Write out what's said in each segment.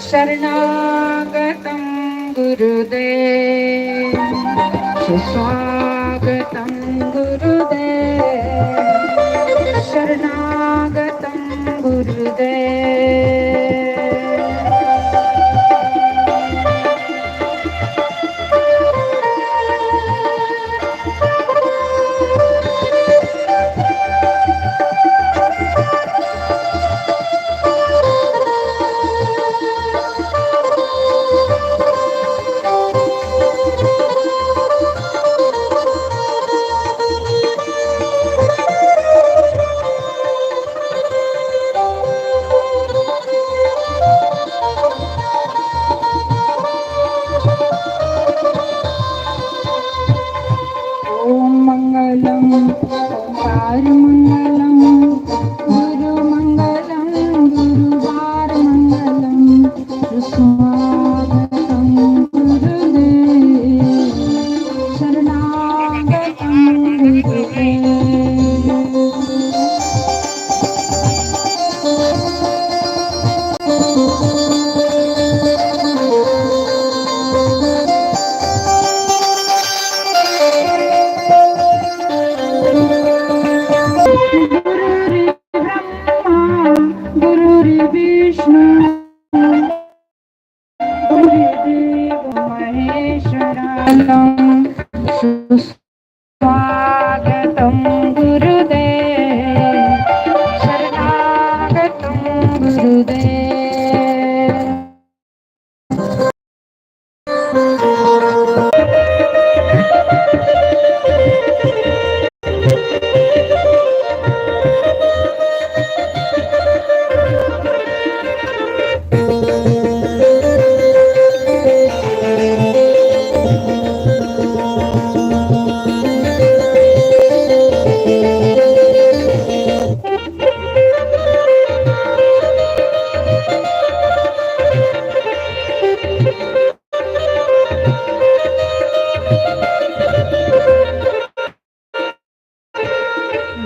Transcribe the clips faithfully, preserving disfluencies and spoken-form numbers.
शरणागतं गुरुदेव, सुस्वागतं गुरुदेव, शरणागतं गुरुदेव। ॐ मङ्गलम्, ओङ्कार मङ्गलम्, गुरु मङ्गलम्, गुरुवार मङ्गलम्, सुस्वागतं गुरुदेव, शरणागतं गुरुदेव। गुरुर्ब्रह्मा गुरुर्विष्णु गुरुर्देवो महेश्वरा। सुस्वागतं गुरुदेव, शरणागतं गुरुदेव।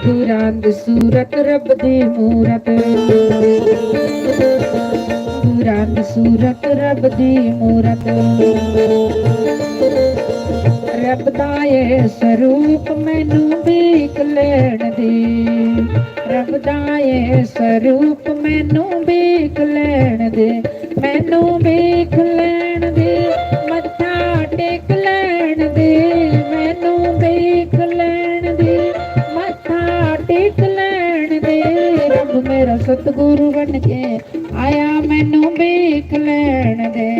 दूरां दी सूरत रब दी मूरत, दूरां दी सूरत रब दी मूरत। रब दा एह् स्वरूप मैनू देख लैन दे, रब दा एह् स्वरूप मैनू देख लैन दे। मैनू देख लैन दे, मत्था टेक लैन दे, मैनू देख लैन दे, मत्था टेक लैन दे। रब मेरा सतगुरु बन के आया, मैनू देख लैन दे।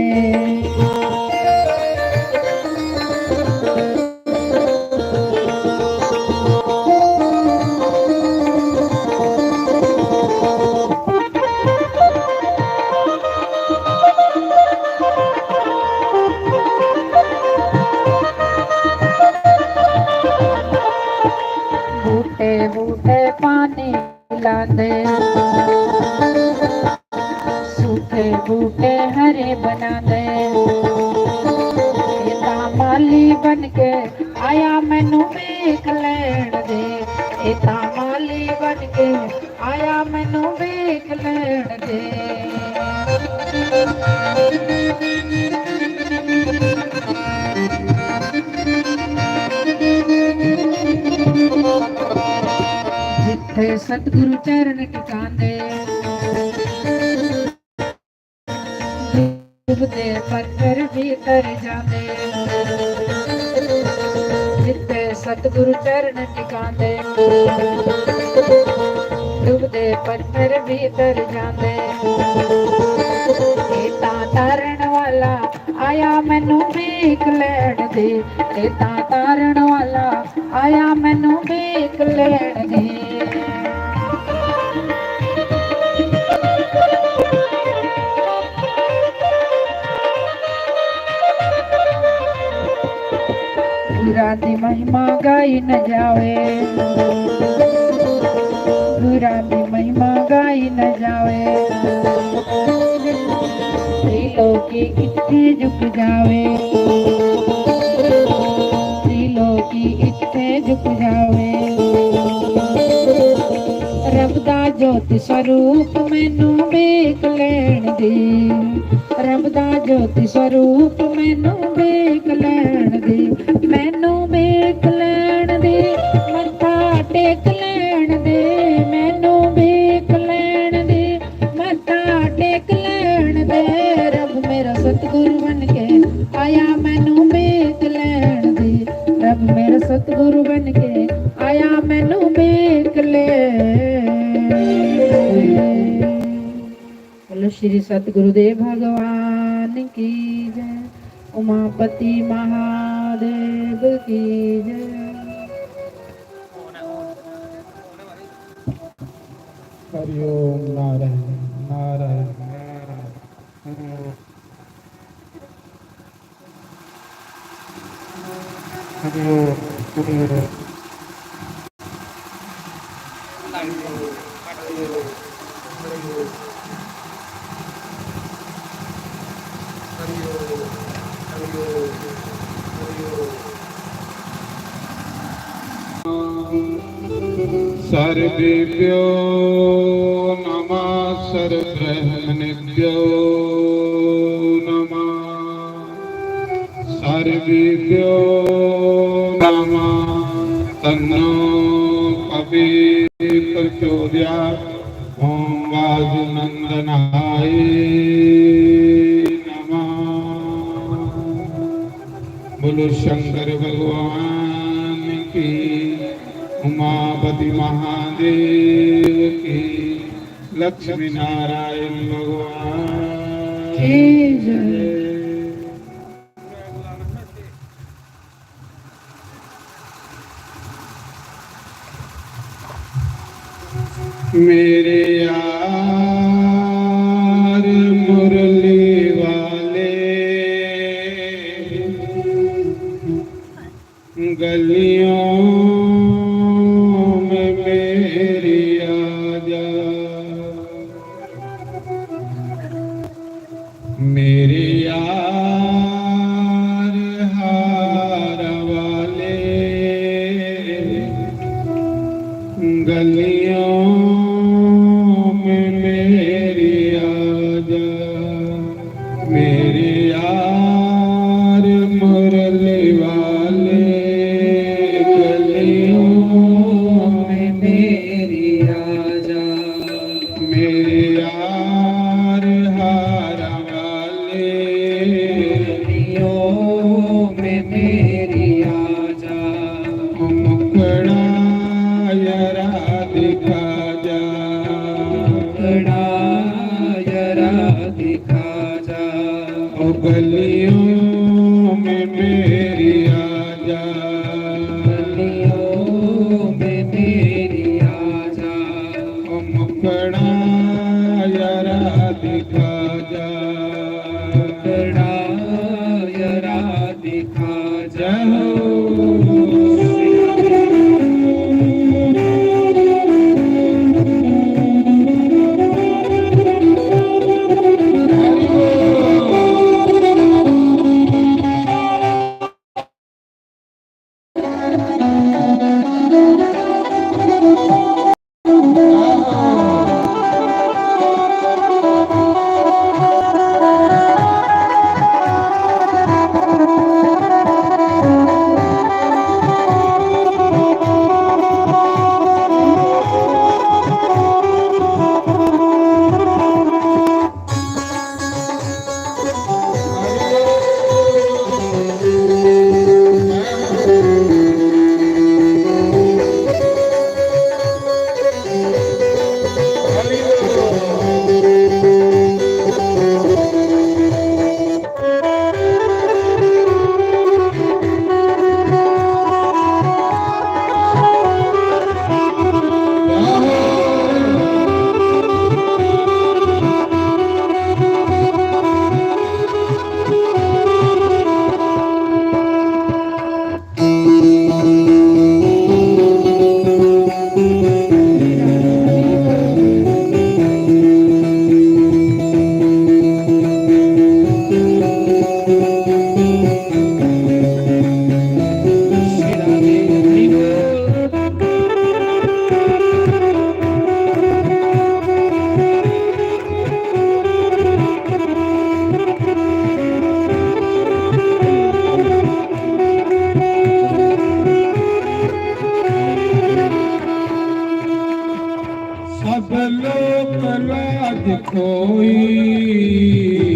बूटे बूटे पानी लांदे, सूखे बूटे हरे बनांदे। एह् तां माली बन के आया, मैनू देख लैन दे। एह् तां माली बन के आया, मैनू देख लैन दे। जित्थे सतगुरु चरण टिकांदे, डुबदे पत्थर भी तर जांदे। जित्थे सतगुरु चरण टिकांदे, डुबदे पत्थर भी तर जांदे। एह् तां तारण वाला आया, मैनू देख लैन दे। एह् तां तारण वाला आया, मैनू देख लैन दे। गुरां दी महिमा गाई न जावे, गुरां दी महिमा गाई न जावे। त्रिलोकी इत्थे झुक जावे, त्रिलोकी इत्थे झुक जावे। रब दा ਜੋਤ ਸਰੂਪ ਮੈਨੂੰ ਵੇਖ ਲੈਣ ਦੇ, ਰੱਬ ਦਾ ਜੋਤ ਸਰੂਪ ਮੈਨੂੰ ਵੇਖ ਲੈਣ ਦੇ, ਮੈਨੂੰ ਵੇਖ ਲੈਣ ਦੇ, ਮੱਥਾ ਟੇਕ ਲੈਣ ਦੇ, ਮੈਨੂੰ ਵੇਖ ਲੈਣ ਦੇ, ਮੱਥਾ ਟੇਕ ਲੈਣ ਦੇ। ਰੱਬ ਮੇਰਾ ਸਤਿਗੁਰ ਬਣ ਕੇ ਆਇਆ, ਮੈਨੂੰ ਵੇਖ ਲੈਣ ਦੇ। ਰੱਬ ਮੇਰਾ ਸਤਿਗੁਰ ਬਣ ਕੇ ਆਇਆ, ਮੈਨੂੰ ਵੇਖ ਲੈ। बोलो श्री सतगुरुदेव भगवान की जय, उमापति महादेव की जय। हरि ओम नारायण, नारायण, नारायण। हरि ओम, हरि ओम। सर्वेभ्यो नमः, सर्वब्रह्मणेभ्यो नमः, सर्वेभ्यो नमः। तन्नो कवि प्रचोदयात्। ओम वासुनंदनाय नमः। बोलो शंकर भगवान की, उमापति महादेव की, लक्ष्मी नारायण भगवान की जय। मेरे यार मुरली वाले, गलियों में मेरी आजा। मेरे यार हार वाले, गलियों में मेरी आजा। मेरे यार मुरली वाले, गलियों में मेरी आजा। मेरे यार हार वाले, गलियों में मेरी आजा। ओ मुखड़ा जरा दिखा जा। मुखड़ा जरा दिखा जा। ओ गलियों में मेरी आजा। गलियों में मेरी आजा। ओ मुखड़ा जरा दिखा जा। मुखड़ा जरा दिखा जा। जय हो।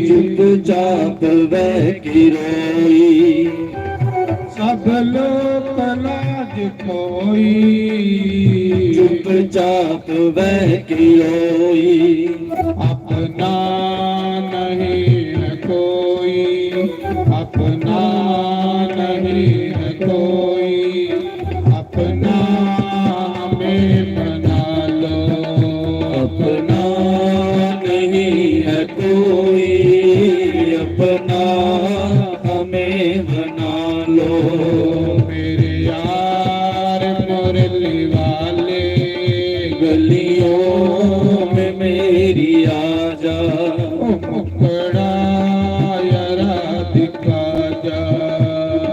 चुपचाप बह के रोई। सब लोक लाज खोई। चुपचाप बह के रोई। अपना नहीं है कोई, अपना नहीं है कोई, अपना हमें बना लो। अपना नहीं है कोई, अपना हमें बना लो। मेरे यार मुरली वाले, गलियों में मेरी आजा। ओ मुखड़ा यारा दिखा जा।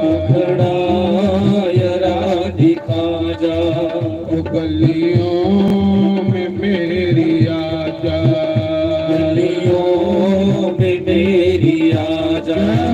मुखड़ा यारा दिखा जा। ओ गलियों में मेरी आजा। गलियों में मेरी आजा।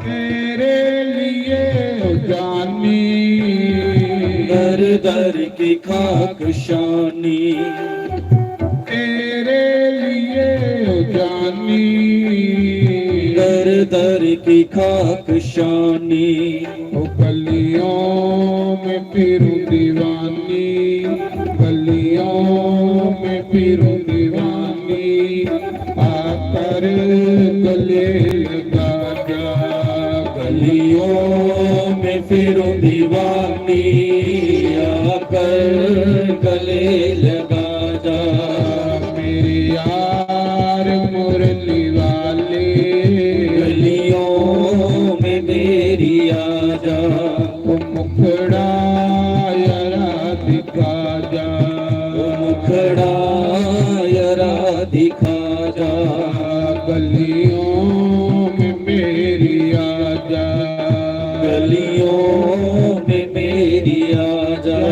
तेरे लिए जानी, दर दर की खाक शानी। तेरे लिए जानी, दर दर की खाक शानी। ओ गलियों में फिरूं दीवानी, गलियों में फिरूं दीवानी। आकर गले लगा जा। गलियों में फिरूं दीवानी, आकर गले लगा जा। मेरे यार मुरली वाले, गलियों में मेरी आजा। ओ मुखड़ा यारा दिखा जा। ओ मुखड़ा यारा दिखा जा। गलियों में मेरी आजा। गलियों में मेरी आजा।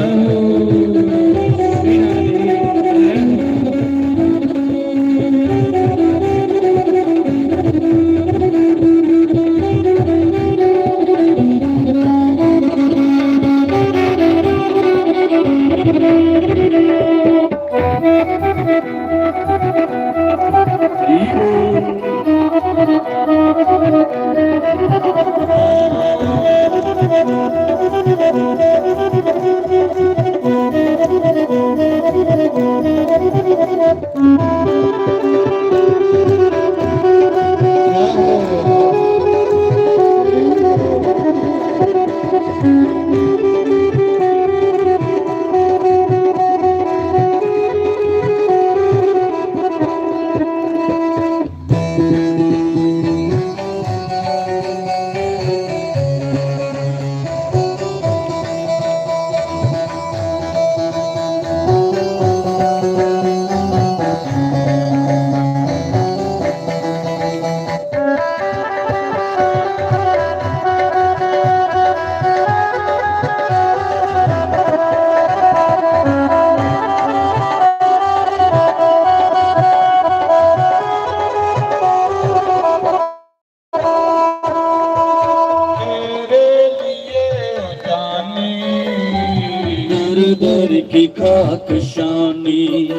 दर दर की खाक शानी।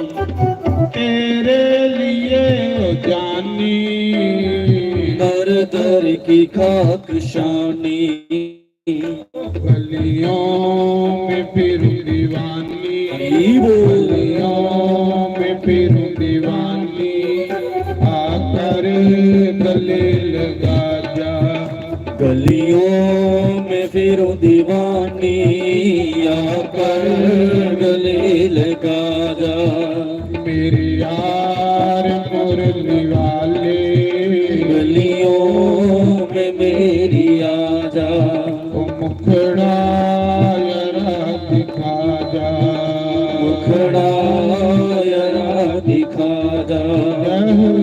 तेरे लिए जानी, हर दर की खाक शानी। गलियों में फिरूं दीवानी, हरी बोल। गलियों में फिरूं दीवानी, आकर गले लगा जा। गलियों में फिरूं दीवानी, आकर गले लगा जा। मेरे यार मुरली वाले, गलियों में मेरी आजा। ओ मुखड़ा जरा दिखा जा। मुखड़ा जरा दिखा जा। जय हो।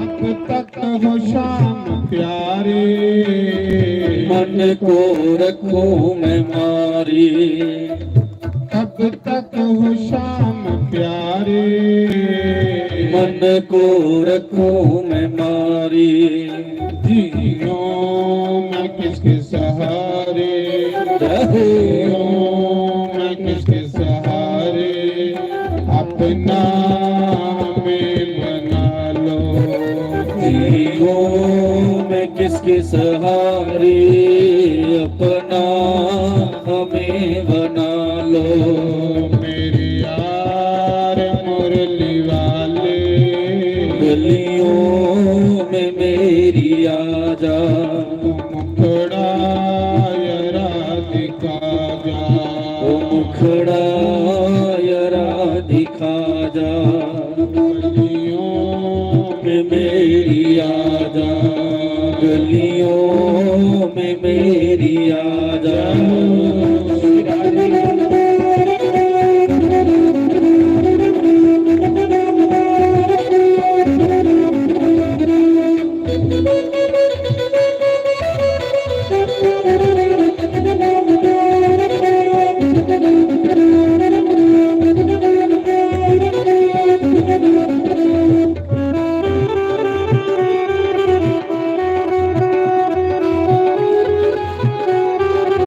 अब तक हो शाम प्यारे, मन को रखूं मैं मारी। अब तक हो शाम प्यारे, मन को रखूं मैं मारी। जियूं मैं किसके सहारे, जियूं मैं किसके सहारे, अपना हमें बना लो। जियूं मैं किसके सहारे, अपना हमें बना लो। मेरे यार मुरली वाले, गलियों में मेरी आजा। मुखड़ा जरा दिखा जा। ओ मुखड़ा जरा दिखा जा। गलियों में मेरी आजा, गलियों में मेरी आजा।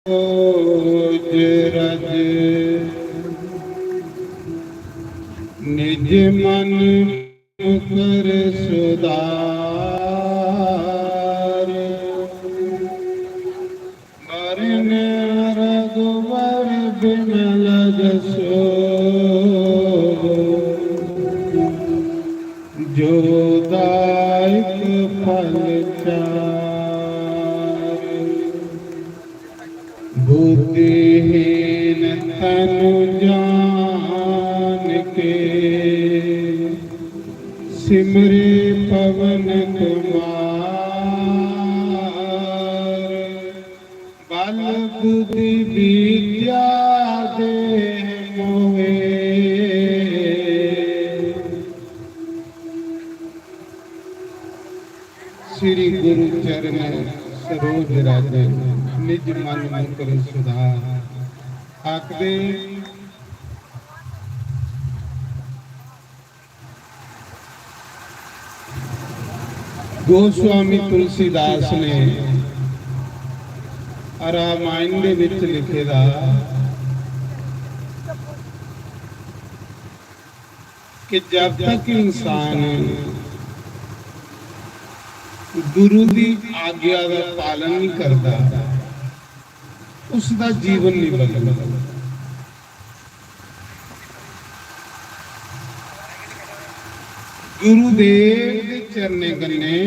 रोज रज निज मन कर सुधार। मरण रघुबर बिमल जसो, जो दायक फल चार। बुद्धिहीन तनु जान के, सिमरे पवन कुमार। बल बुद्धि विद्या दे मोहे, श्री गुरु चरण सरोज रज, निज मन मुकुर सुधार। आखदे गोस्वामी तुलसीदास ने रामायण दे विच लिखे दा कि जब तक इंसान गुरु दी आज्ञा दा पालन नहीं करता, उसका जीवन नहीं बदलता। गुरुदेव दे चरणें कन्नै,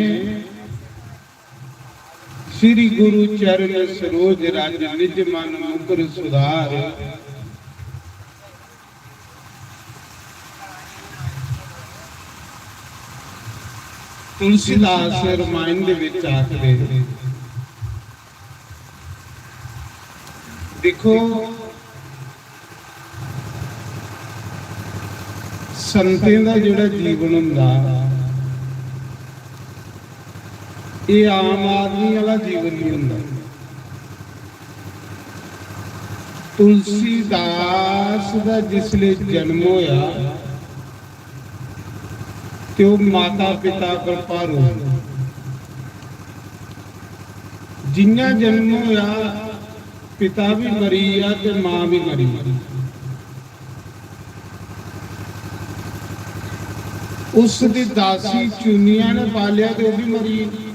श्री गुरु चरण सरोज रज, निज मन मुकुर सुधार। तुलसीदास रामायण दे विच आखदे, दिक्खो, संतें दा जेह्ड़ा जीवन होंदा, एह् आम आदमी आह्ला जीवन निं होंदा। तुलसीदास दा जिसलै जन्म होया, ते ओह् माता पिता पर भारू। जि'यां जन्म होया, पिता बी मरी गेआ ते मां बी मरी गेई। उस दी दासी चुनिया ने पालेआ ते ओह् बी मरी गेई।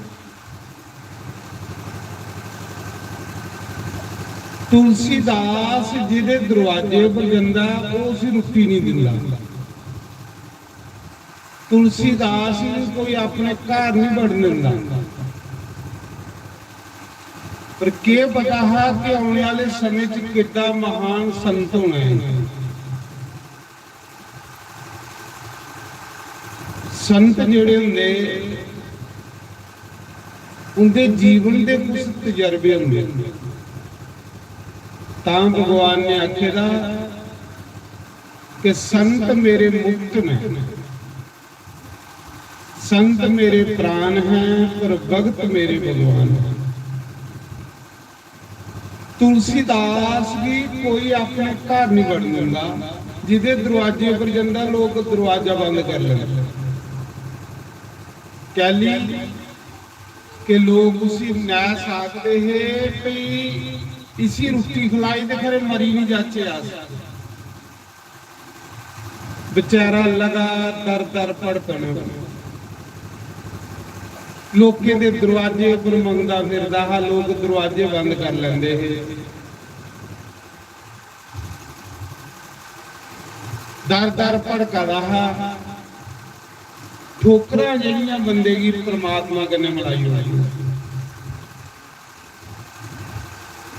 तुलसीदास जेह्दे दरवाजे पर जंदा, ओह् उसी रुट्टी निं दिंदा। तुलसीदास गी कोई अपने घर निं बड़न दिंदा। पर केह् पता हा कि औने आह्ले समें च किड्डा महान संत होना ऐ। संत जेह्ड़े होंदे, उं'दे जीवन दे कुछ तजर्बे होंदे। तां भगवान ने आखे दा कि संत मेरे मुक्त न, संत मेरे प्राण हैं, पर भगत मेरे भगवान हैं। तुलसीदास गी कोई अपने घर निं वड़न दिंदा, जिदे दरवाजे पर जंदा, लोक दरवाजा बंद कर लैंदे। कैली के लोक उसी नैस आखदे हे भई, इसी रुट्टी खलाई ते खरे मरी निं जाचै अस। बेचारा लगा दर दर भड़कन, लोकें दे दरवाजे उप्पर मंगदा फिरदा हा, लोक दरवाजे बंद कर लैंदे हे। दर दर भड़का दा हा। ठोकरां जेह्ड़ियां बंदे गी परमात्मा कन्नै मलाई ओड़दियां।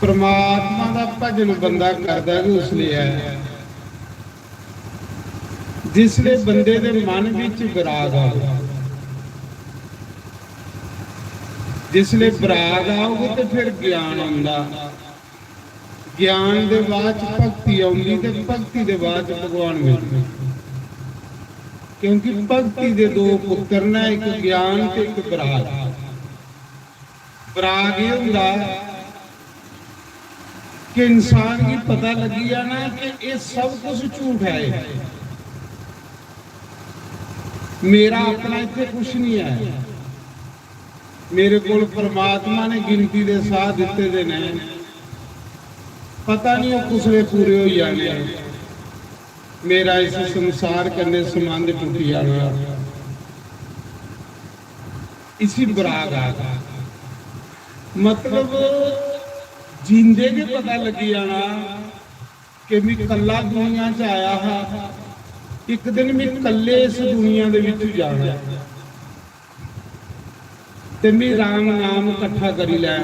परमात्मा दा भजन बंदा करदा गै उसलै ऐ, जिसलै बंदे दे मन बिच विराग आवै। जिसलै विराग औग ते फिर ज्ञान औंदा, ज्ञान दे बाद च भक्ति औंदी ते भक्ति दे बाद च भगवान मिलदे। क्योंकि भक्ति दे दो पुत्तर न, इक ज्ञान ते इक विराग। विराग एह् होंदा कि इंसान गी पता लग्गी जाना कि एह् सब कुछ झूठ ऐ, मेरा अपना इत्थै कुछ निं ऐ। मेरे कोल परमात्मा ने गिनती दे साह दित्ते दे न, पता निं ओह् कुसलै पूरे होई जाने। मेरा इस संसार कन्नै संबंध टुटी जाना। इसी विराग आखदे। मतलब, जींदे गै पता लग्गी जाना कि मैं कल्ला दुनिया च आया हा, इक दिन मैं कल्ले इस दुनिया दे विच जाना ऐ। ते मी राम नाम कट्ठा करी लै,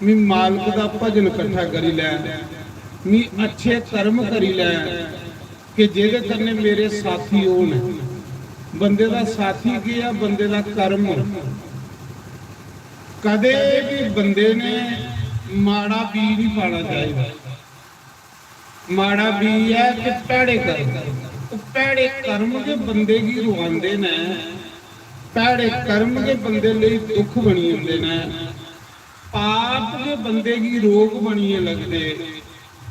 मी मालक दा भजन कट्ठा करी लै, मी अच्छे कर्म करी लै कि जेह्दे कन्नै मेरे साथी होन। बंदे दा साथी केह् ऐ? बंदे दा कर्म। कदे बी बंदे ने माड़ा बीऽ निं पाना चाहिदा। माड़ा बीऽ ऐ ते भैड़े कर्म। ओह् भैड़े कर्म गै बंदे गी रुआंदे न, भैड़े कर्म गै बंदे लेई दुख बनी जंदे न, पाप गै बंदे गी रोग बनियै लगदे,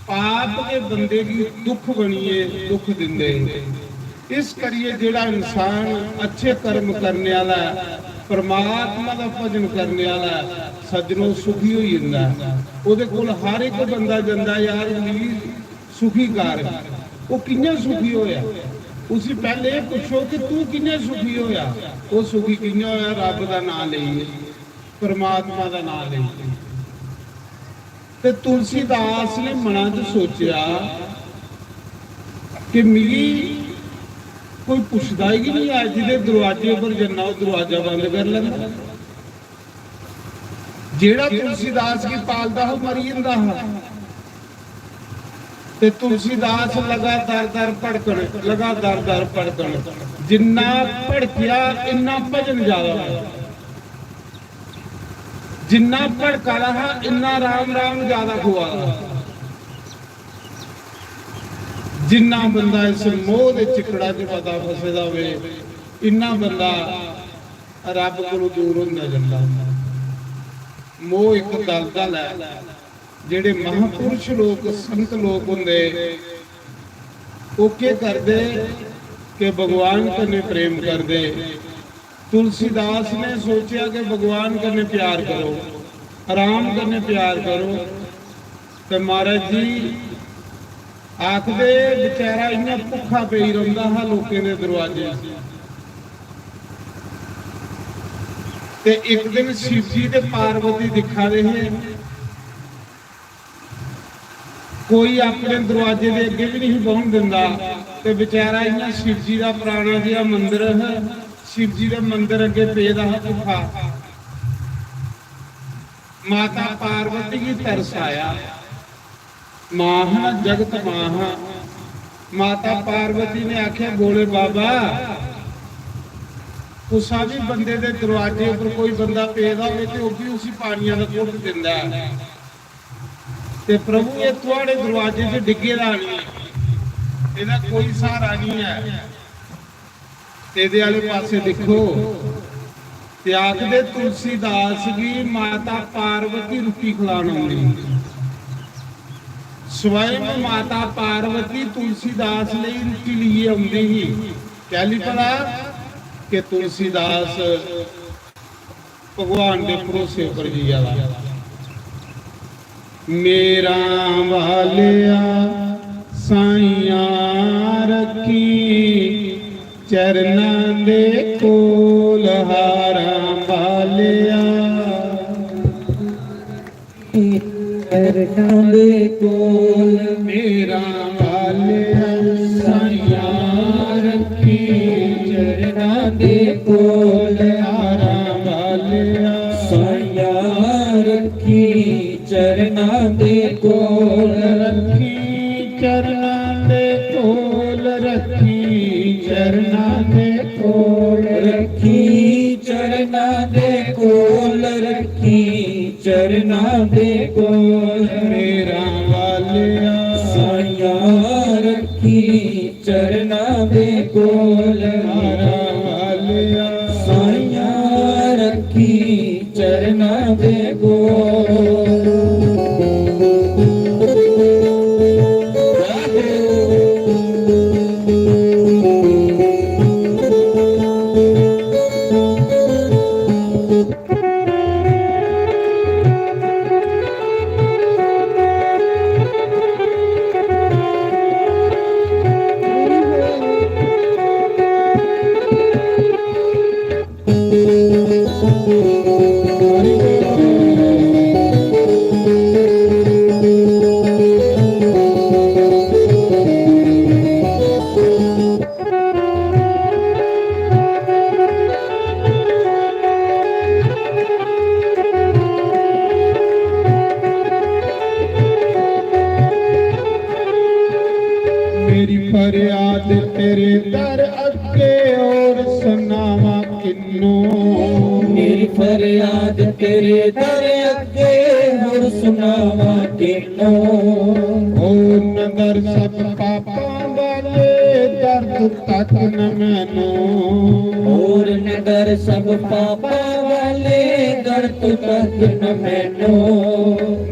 पाप गै बंदे गी दुख बनियै दुख दिंदे। इस करियै जेह्ड़ा इंसान अच्छे कर्म करने आह्ला ऐ, परमात्मा दा भजन करने आह्ला ऐ, सज्जनो, सुखी होई जंदा ऐ। ओह्दे कोल हर इक बंदा जंदा, "यार, मिगी सुखी कर।" ओह् कि'यां सुखी होया? उसी पैह्ले एह् पुच्छो कि तूं कि'यां सुखी होया? ओह् सुखी कि'यां होया? रब्ब दा नांऽ लेइयै, परमात्मा दा नांऽ लेइयै। ते तुलसीदास ने मना च सोचेआ कि मिगी कोई पुछदा ही नहीं ऐ। जिदे दरवाजे पर जन्ना, ओह् दरवाजा बंद कर लैंदा। जेड़ा तुलसीदास गी पालदा हा, ओह् मरी जंदा हा। ते तुलसीदास लगातार दर भड़कन, लगातार दर भड़कन। जिन्ना भड़किया, इन्ना भजन ज्यादा होया। जिन्ना भड़का दा हा, इन्ना राम राम ज्यादा खुआ दा हा। जिन्ना बंदा इस मोह दे चिक्कड़ा च मता फसे दा होवे, इन्ना बंदा रब कोलों दूर होंदा जंदा। मोह इक दलदल ऐ। जेड़े महापुरुष लोक, संत लोक होंदे, ओह् केह् करदे कि भगवान कन्नै प्रेम करदे। तुलसीदास ने सोचेआ कि भगवान कन्नै प्यार करो, राम कन्नै प्यार करो। ते महाराज जी आखदे, बेचारा इ'यां भुक्खा पेई रौंह्दा हा लोकें दे दरवाजे। ते इक दिन शिव जी ते पार्वती दिक्खा दे हे, कोई अपने दरवाजे दे अग्गे भी नहीं बौहन दिंदा। ते बेचारा इ'यां शिव जी दा पुराना जेहा मंदर हा, शिव जी दे मंदर अग्गे पेदा हा भुक्खा। माता पार्वती गी तरस आया। मां हा ना, जगत मां हा। माता पार्वती ने आख्या, "भोले बाबा, कुसा भी बंदे दे दरवाजे पर कोई बंदा पेदा होवे ते ओह् भी उसी पानिया दा घुट्ट दिंदा ऐ। ते प्रभु, एह् थुआड़े दरवाजे च डिग्गे दा नहीं, एह्दा कोई स्हारा नहीं ऐ।" ते एह्दे आह्ले पासै दिक्खो, ते आखदे तुलसीदास गी माता पार्वती रुट्टी खलान औंदी ही। स्वयं माता पार्वती तुलसीदास लेई रुट्टी लेइयै औंदी ही। कैली भला? कि तुलसीदास भगवान दे भरोसे पर जिया दा। मेरा वालिया साइयां रखी चरना दे कोल, हारा वालिया। चरना दे कोल मेरा वालिया, साइयां रखी चरना दे कोल, हारा वालिया। साइयां रखी चरना दे कोल, रखी चरना दे कोल, रखी चरना दे कोल, रखी चरना दे कोल, रखी चरना दे कोल मेरा वालिया। साइयां रखी चरना दे कोल मेरा वालिया। साइयां रखी चरना दे कोल। मेरी फरियाद तेरे दर अग्गे और सुनावा किन्नू। मेरी फरियाद तेरे दर अग्गे और सुनावा किन्नू। और नदर सब पापां वाले दर तू तक न मैनू। और नदर सब पापां वाले दर तू तक न मैनू।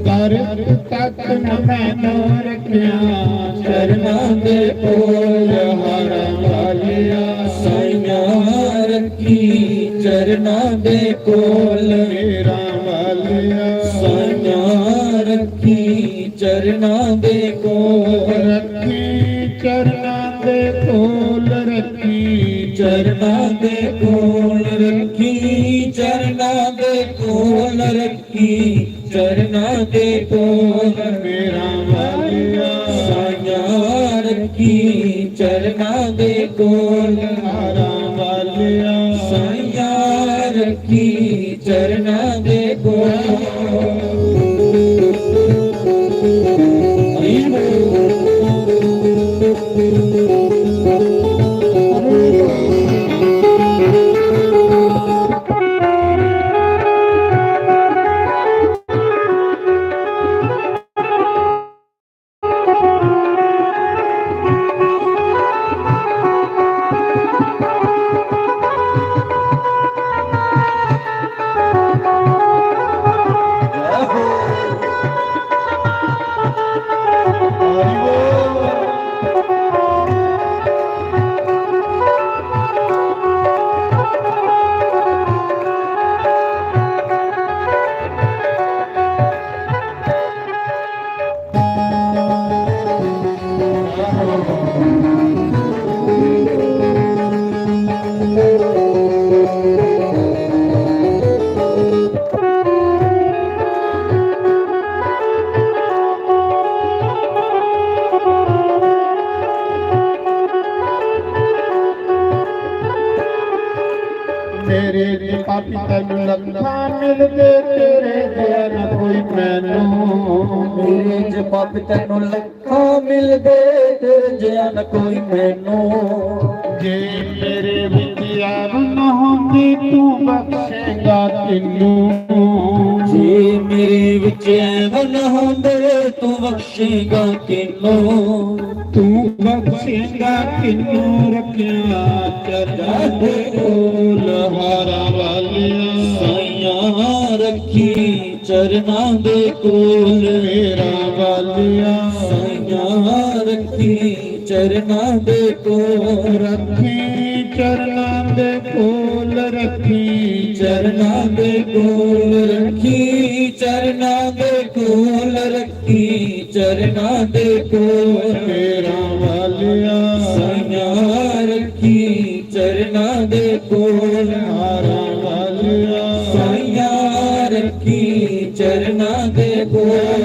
दर तू तक न मैनू रखिया चरना दे कोल हारा वालिया। साइयां रखी चरना दे कोल मेरा वालिया। साइयां रखी चरना दे कोल, रखी चरना दे कोल, रखी चरना दे कोल, रखी चरना दे कोल, रखी चरना दे कोल मेरा वालिया। साइयां रखी चरना दे कोल। हारां वालिया। साइयां रखी चरना दे कोल। मेरे च पापी तैनू लखां मिलदे, तेरे जिहा ना कोई मैनू। मेरे च पापी तैनू लखां मिलदे, तेरे जिहा ना कोई मैनू। जे मेरे विच ऐब ना होंदी, तू बख्शेगा किन्नू। जे मेरे विच ऐब ना होंदे, तू बख्शेगा किन्नू। तू बख्शेगा किन्नू, रखियां चरना दे कोल। हारां वालिया। साइयां रखी चरना दे कोल। हारां वालिया। साइयां रखी चरना दे कोल। रखी चरना दे कोल, रखी चरना दे कोल, रखी चरना दे कोल, रखी चरना दे कोल। हारां वालिया। साइयां रखी चरना दे कोल। हारां वालिया। साइयां रखी चरना दे कोल।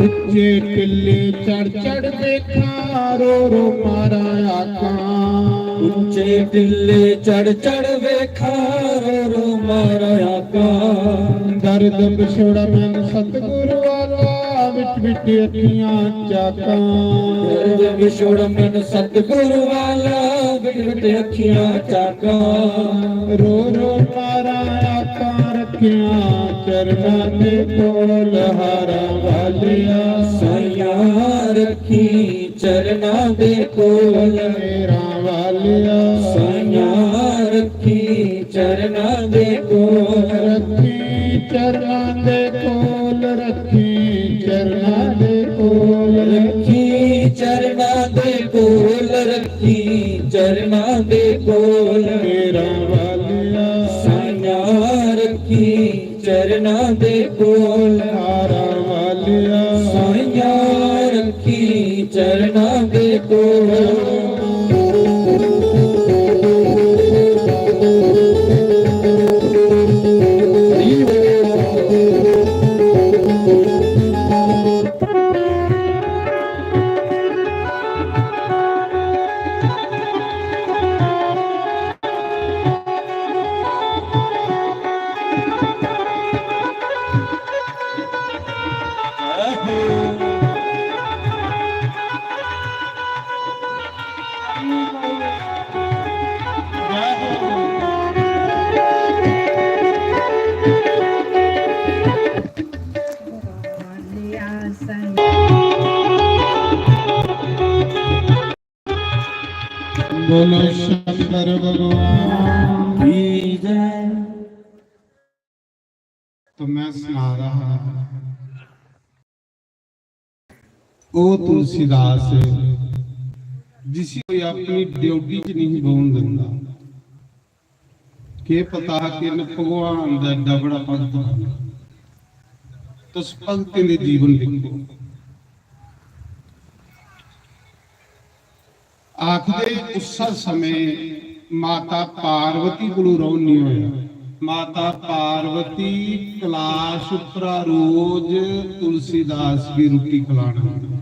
उच्चे टिल्ले चढ़ चढ़ देखा, रो रो मारा आका। उच्चे टिल्ले चढ़ चढ़ देखा, रो रो मारा आका। दर्द विछोड़ा मैनू सतगुरु वाला, विट विट अखियां चाका। दर्द विछोड़ा मैनू सतगुरु वाला, विट विट अखियां चाका। रो रो मारा आका, रखियां चरना दे कोल। हारां वालिया। साइयां रखी चरना दे कोल। हारां वालिया। साइयां रखी चरना दे कोल। रखी चरना दे कोल, रखी चरना दे कोल। रखी चरना दे कोल, रखी चरना दे कोल। हारां वालिया। साइयां रखी चरना दे कोल। हारां वालिया। साइयां रखी चरना दे कोल। बोलो शंकर भगवान की जय। तो मैं सना रहा हा, ओ तुलसीदास, जिसी कोई अपनी ड्यूटी च नहीं बौन दिंदा। केह् पता हा कि इन्न भगवान दा एड्डा बड़ा भक्त बनना। तुस भक्तें दे जीवन दिक्खो। आखदे उस्सै समें माता पार्वती कोलू रौह्न निं होएआ। माता पार्वती कलाश उप्परा रोज तुलसीदास गी रुट्टी खलाना।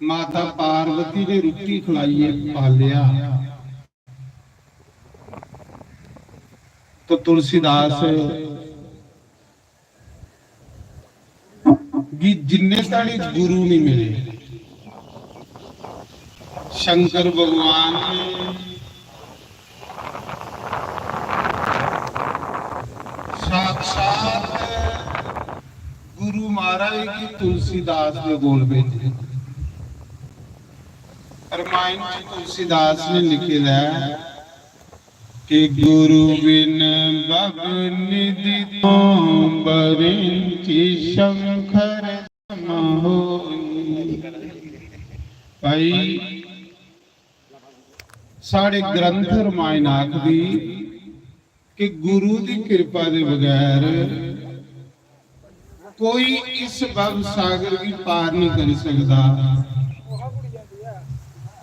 माता पार्वती ने रुट्टी खलाइयै पालेआ। तो तुलसीदास गी जिन्ने धड़ी गुरु नहीं मिले, शंकर भगवान ने साक्षात गुरु महाराज गी तुलसीदास दे कोल भेजे। रामायण च तुलसीदास ने लिखे दा ऐ कि गुरु बिन भव निधि तो बरिंची शंकर सम होई। भाई, साढ़े ग्रंथ रामायण आखदी कि गुरु दी कृपा दे बगैर कोई इस भव सागर गी पार नहीं करी सकदा।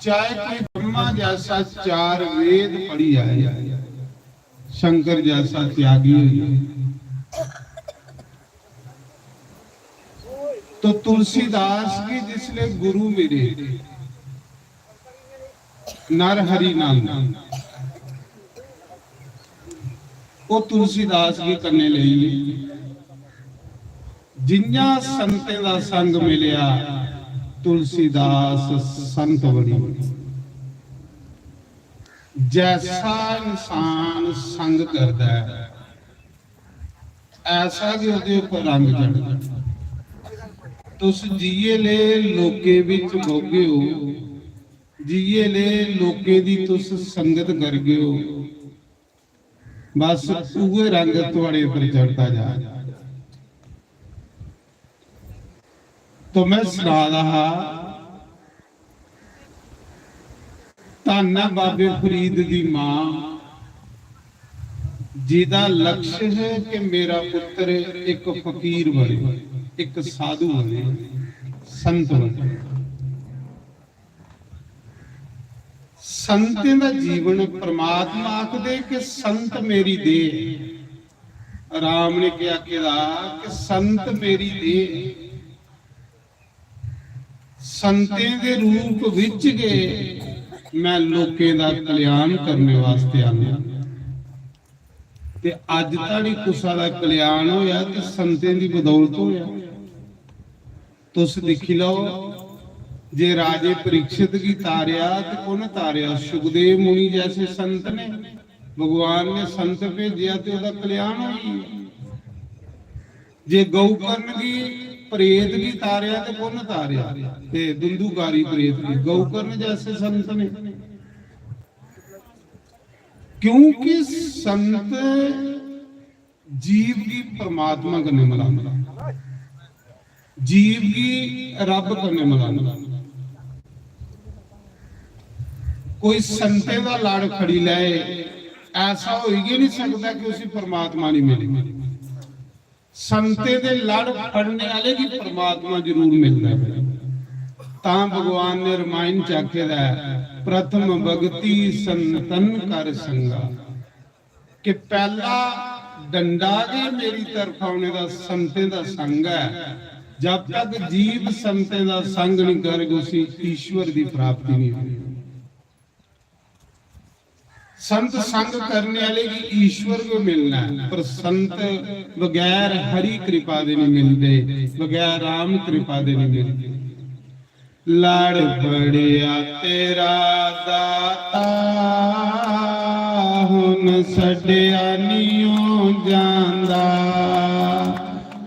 चाहे कोई ब्रह्मा जैसा चार वेद पढ़ी आए, शंकर जैसा त्यागी हो जाए। तो तुलसीदास गी जिसले गुरु मिले, नरहरि नंद, ओह् तुलसीदास गी कन्नै लेई गे। जियां संतें दा संग मिलेआ, तुलसीदास संत बनी। जैसा इंसान संग करदा ऐ, ऐसा गै ओह्दे उप्पर रंग चढ़दा। तुस जिये ले लोकें बिच बौह्गे ओ, जिये ले लोकें दी तुस संगत करगे ओ, बस उ'ऐ रंग थुआढ़े उप्पर चढ़दा जा। तो मैं सना दा हा, धन्न ऐ बाबे फरीद दी मां, जिदा लक्ष्य है कि मेरा पुत्र एक फकीर बने, एक साधु बने, संत बने। संतें दा जीवन, परमात्मा आखदे कि संत मेरी देह। राम ने केह् आखे दा कि संत मेरी देह। संतें दे रूप विच गै मैं लोकें दा कल्याण करने वास्ते आया। ते अज्ज धड़ी कुसा दा कल्याण होया ते संतें दी बदौलत होया। तुस दिक्खी लैओ, जे राजे परीक्षित गी तारेआ ते कु'न तारेआ? सुखदेव मुनि जैसे संत ने, भगवान ने संत भेजेआ ते ओह्दा कल्याण होई गेआ। जे गौकर्ण गी, प्रेत गी तारेआ ते कु'न तारेआ? ते दुंदुकारी प्रेत गी, गौकर्ण जैसे संत ने। क्योंकि संत जीव गी परमात्मा कन्नै मलांदा, जीव गी रब कन्नै मलांदा। कोई संतें दा लड़ फड़ी लै, ऐसा होई गै नहीं सकदा कि उसी परमात्मा नहीं मिले। संतें दे लड़ फड़ने आह्ले गी परमात्मा जरूर मिलदा ऐ। तां भगवान ने रामायण च आखे दा ऐ, "प्रथम भगति संतन कर संगा।" कि पैह्ला डंडा गै मेरी तरफा उ'नें दा, संतें दा संग ऐ। जब तक जीव संतें दा संग नहीं करग, उसी ईश्वर दी प्राप्ति नहीं होगी। संत संग करने आह्ले गी ईश्वर गै मिलना ऐ, पर संत बगैर हरि कृपा दे नहीं मिलदे, बगैर राम कृपा दे नहीं मिलदे। लड़ बड़िया तेरा दाता, हुन छड्डिया नियो जांदा।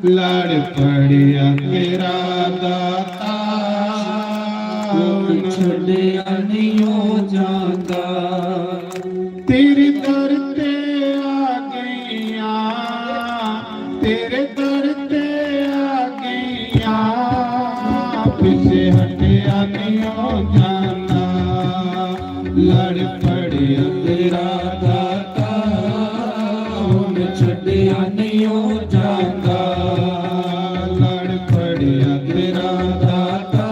लड़ पड़िया तेरा दाता, हुन छड्डिया नहीं ओ जांदा। तेरे दर ते आ गईयां, तेरे दर ते आ गईयां, पीछे हटिया नहीं ओ जांदा। लड़ पड़िया तेरा दाता, हुन छड्डिया नहीं ओ जांदा। लड़ पड़िया तेरा दाता,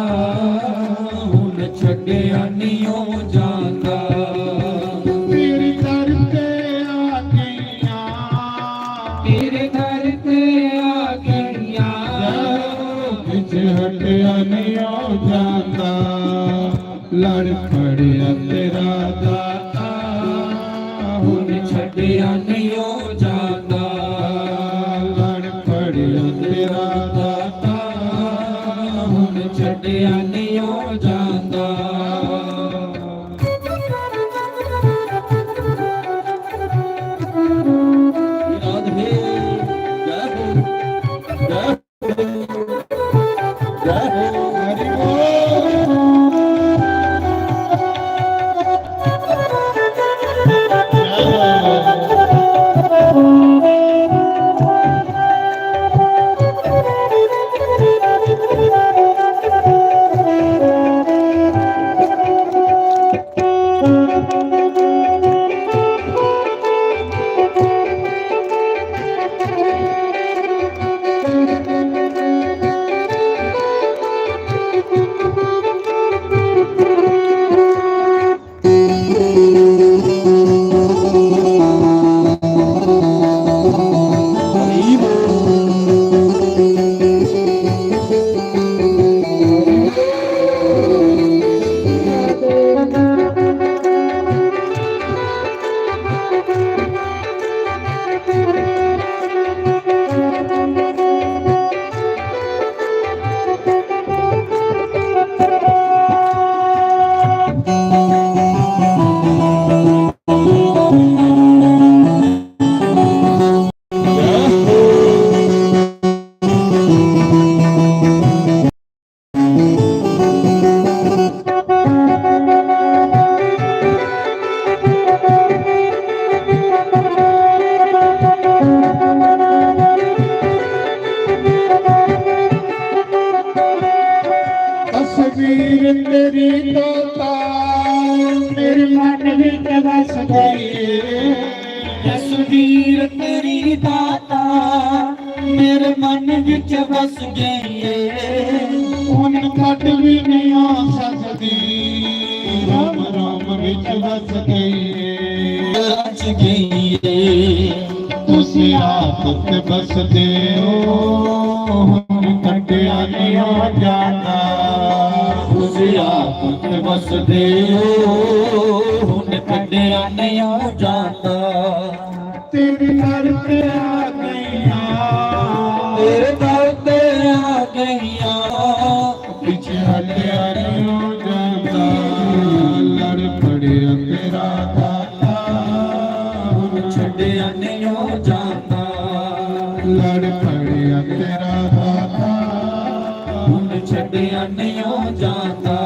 हुन छड्डिया नहीं ओ जांदा। तेरे दर ते आ गईयां, तेरे दर ते आ गईयां, पीछे हटिया नहीं ओ जांदा। लड़ पड़िया तेरा दाता, हुन छड्डिया नहीं ओ जांदा। लड़ पड़िया तेरा दाता, हुन छड्डिया नहीं ओ जांदा। राधे, जय हो, जय हो। तस्वीर तेरी दाता मेरे मन विच बस गई है। तस्वीर तेरी दाता मेरे मन विच बस गई है। हुन कट भी नहीं आ सकदी, राम राम विच बस गई है। रच गई है। तुसी आप ते बसदे हो, हुन कट्टिया नहीं ओ जांदा। तुसी आप ते बसदे हो, हुन कट्टिया नहीं ओ जांदा। तेरे दर ते आ गईयां, तेरे दर ते आ गईयां, पीछे हटिया नहीं ओ जांदा। लड़ पड़िया तेरा दाता, हुन छड्डिया नहीं ओ जांदा। लड़ पड़िया तेरा दाता, हुन छड्डिया नहीं ओ जांदा।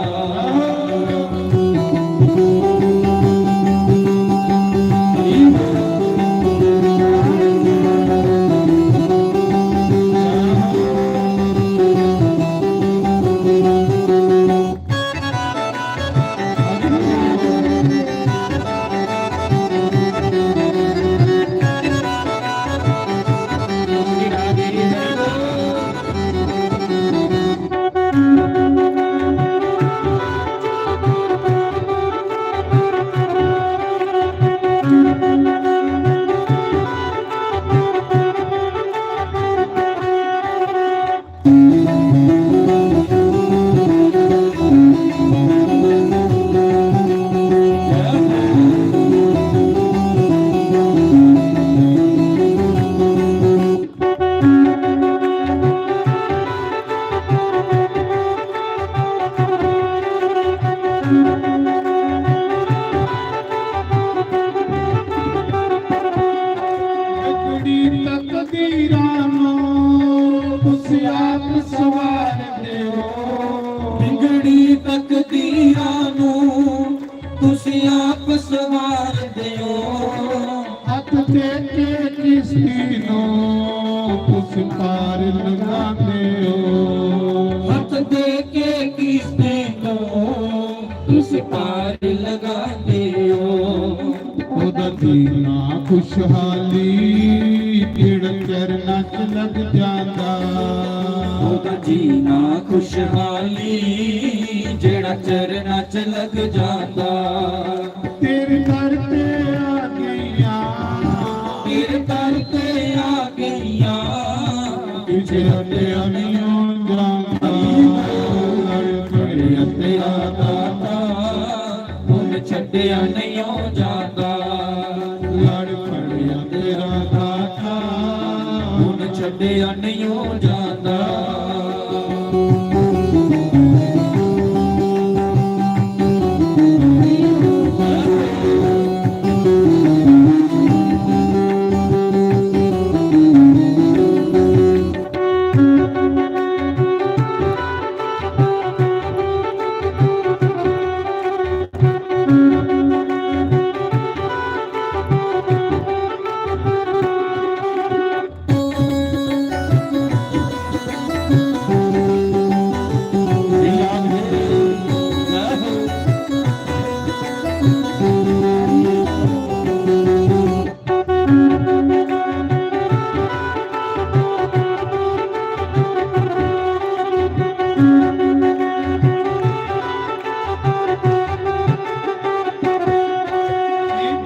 कुड़ी तकदीरां नूं ਪੀਰਾਂ ਨੂੰ ਤੁਸੀਂ ਆਪ ਸਵਾਰ ਦਿਓ। ਹੱਥ ਦੇ ਕੇ ਕਿਸ਼ਤੀ ਨੂੰ ਤੁਸੀਂ ਪਾਰ ਲੰਘਾਉਂਦੇ ਹੋ। ਹੱਥ ਦੇ ਕੇ ਕਿਸ਼ਤੀ ਨੂੰ ਤੁਸੀਂ ਪਾਰ ਲੰਘਾਉਂਦੇ ਹੋ। ਉਹਦਾ ਜੀਣਾ ਖੁਸ਼ਹਾਲੀ ਜਿਹੜਾ ਚਰਨਾਂ 'ਚ ਲੱਗ ਜਾਂਦਾ। ਉਹਦਾ ਜੀਣਾ ਖੁਸ਼ਹਾਲੀ ਜਿਹੜਾ ਚਰਨਾਂ 'ਚ ਲੱਗ ਜਾਂਦਾ। ਤੇਰੇ ਦਰ ਤੇ ਆ ਗਈਆਂ, ਤੇਰੇ ਦਰ ਤੇ ਆ ਗਈਆਂ, ਪਿੱਛੇ ਹਟਿਆ ਨਹੀਂ ਉਹ ਜਾਂਦਾ। ਲੜ ਪੜਿਆ ਤੇਰਾ ਦਾਤਾ, ਹੁਣ ਛੱਡਿਆ ਨਹੀਂ ਉਹ ਜਾਂਦਾ। ਲੜ ਪੜਿਆ ਤੇਰਾ ਦਾਤਾ, ਹੁਣ ਛੱਡਿਆ ਨਹੀਂ ਉਹ ਜਾਂਦਾ।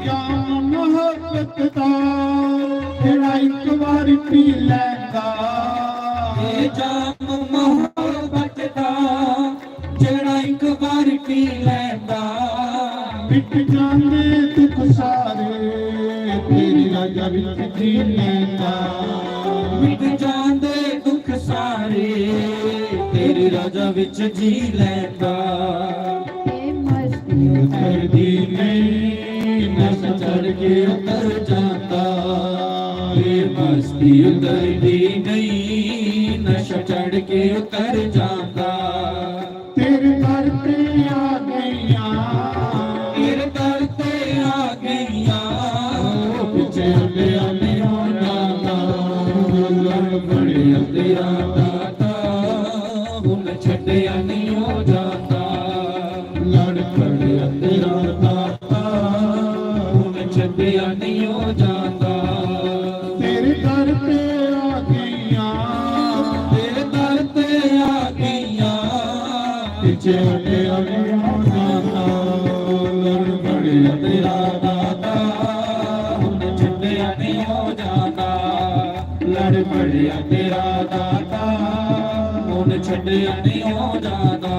ਜਾਮ ਮੁਹੱਬਤ ਦਾ ਜਿਹੜਾ ਇੱਕ ਵਾਰ ਪੀ ਲੈਂਦਾ। ਇਹ ਜਾਮ ਮੁਹੱਬਤ ਦਾ ਜਿਹੜਾ ਇੱਕ ਵਾਰ ਪੀ ਲੈਂਦਾ। ਮਿਟ ਜਾਂਦੇ ਦੁੱਖ ਸਾਰੇ ਤੇਰੀ ਰਜ਼ਾ ਵਿੱਚ ਜੀ ਲੈਂਦਾ। ਮਿਟ ਜਾਂਦੇ ਦੁੱਖ ਸਾਰੇ ਤੇਰੀ ਰਜ਼ਾ ਵਿੱਚ ਜੀ ਲੈਂਦਾ। ਇਹ ਮਸਤੀ ਉਤਰਦੀ ਨਹੀਂ, ਨਸ਼ਾ ਚੜ੍ਹ ਕੇ ਉਤਰ ਜਾਂਦਾ। ਇਹ ਮਸਤੀ ਉਤਰਦੀ ਨਹੀਂ, ਨਸ਼ਾ ਚੜ੍ਹ ਕੇ ਉਤਰ ਜਾਂਦਾ। ਤੇਰੇ ਦਰ ਤੇ ਆ ਗਈਆਂ, ਤੇਰੇ ਦਰ ਤੇ ਆ ਗਈਆਂ। ਉਹ ਪਿੱਛੇ ਹਟਿਆ ਨਹੀਂ ਉਹ ਜਾਂਦਾ। ਲੜ ਪੜਿਆ ਤੇਰਾ ਦਾਤਾ, ਹੁਣ ਛੱਡਿਆ ਨਹੀਂ ਉਹ ਜਾਂਦਾ। ਲੜ ਪੜਿਆ ਤੇਰਾ ਦਾਤਾ, ਹੁਣ ਛੱਡਿਆ ਨਹੀਂ ਉਹ ਜਾਂਦਾ। ਤੇਰੇ ਦਰ ਤੇ ਆ ਗਈਆਂ, ਤੇਰੇ ਦਰ ਤੇ ਆ ਗਈਆਂ। ਪਿੱਛੇ ਹਟਿਆ ਨਹੀਂ ਉਹ ਜਾਂਦਾ। ਲੜ ਪੜਿਆ ਤੇਰਾ ਦਾਤਾ, ਹੁਣ ਛੱਡਿਆ ਨਹੀਂ ਉਹ ਜਾਂਦਾ। ਲੜ ਪੜਿਆ ਤੇਰਾ ਦਾਤਾ, ਹੁਣ ਛੱਡਿਆ ਨਹੀਂ ਉਹ ਜਾਂਦਾ।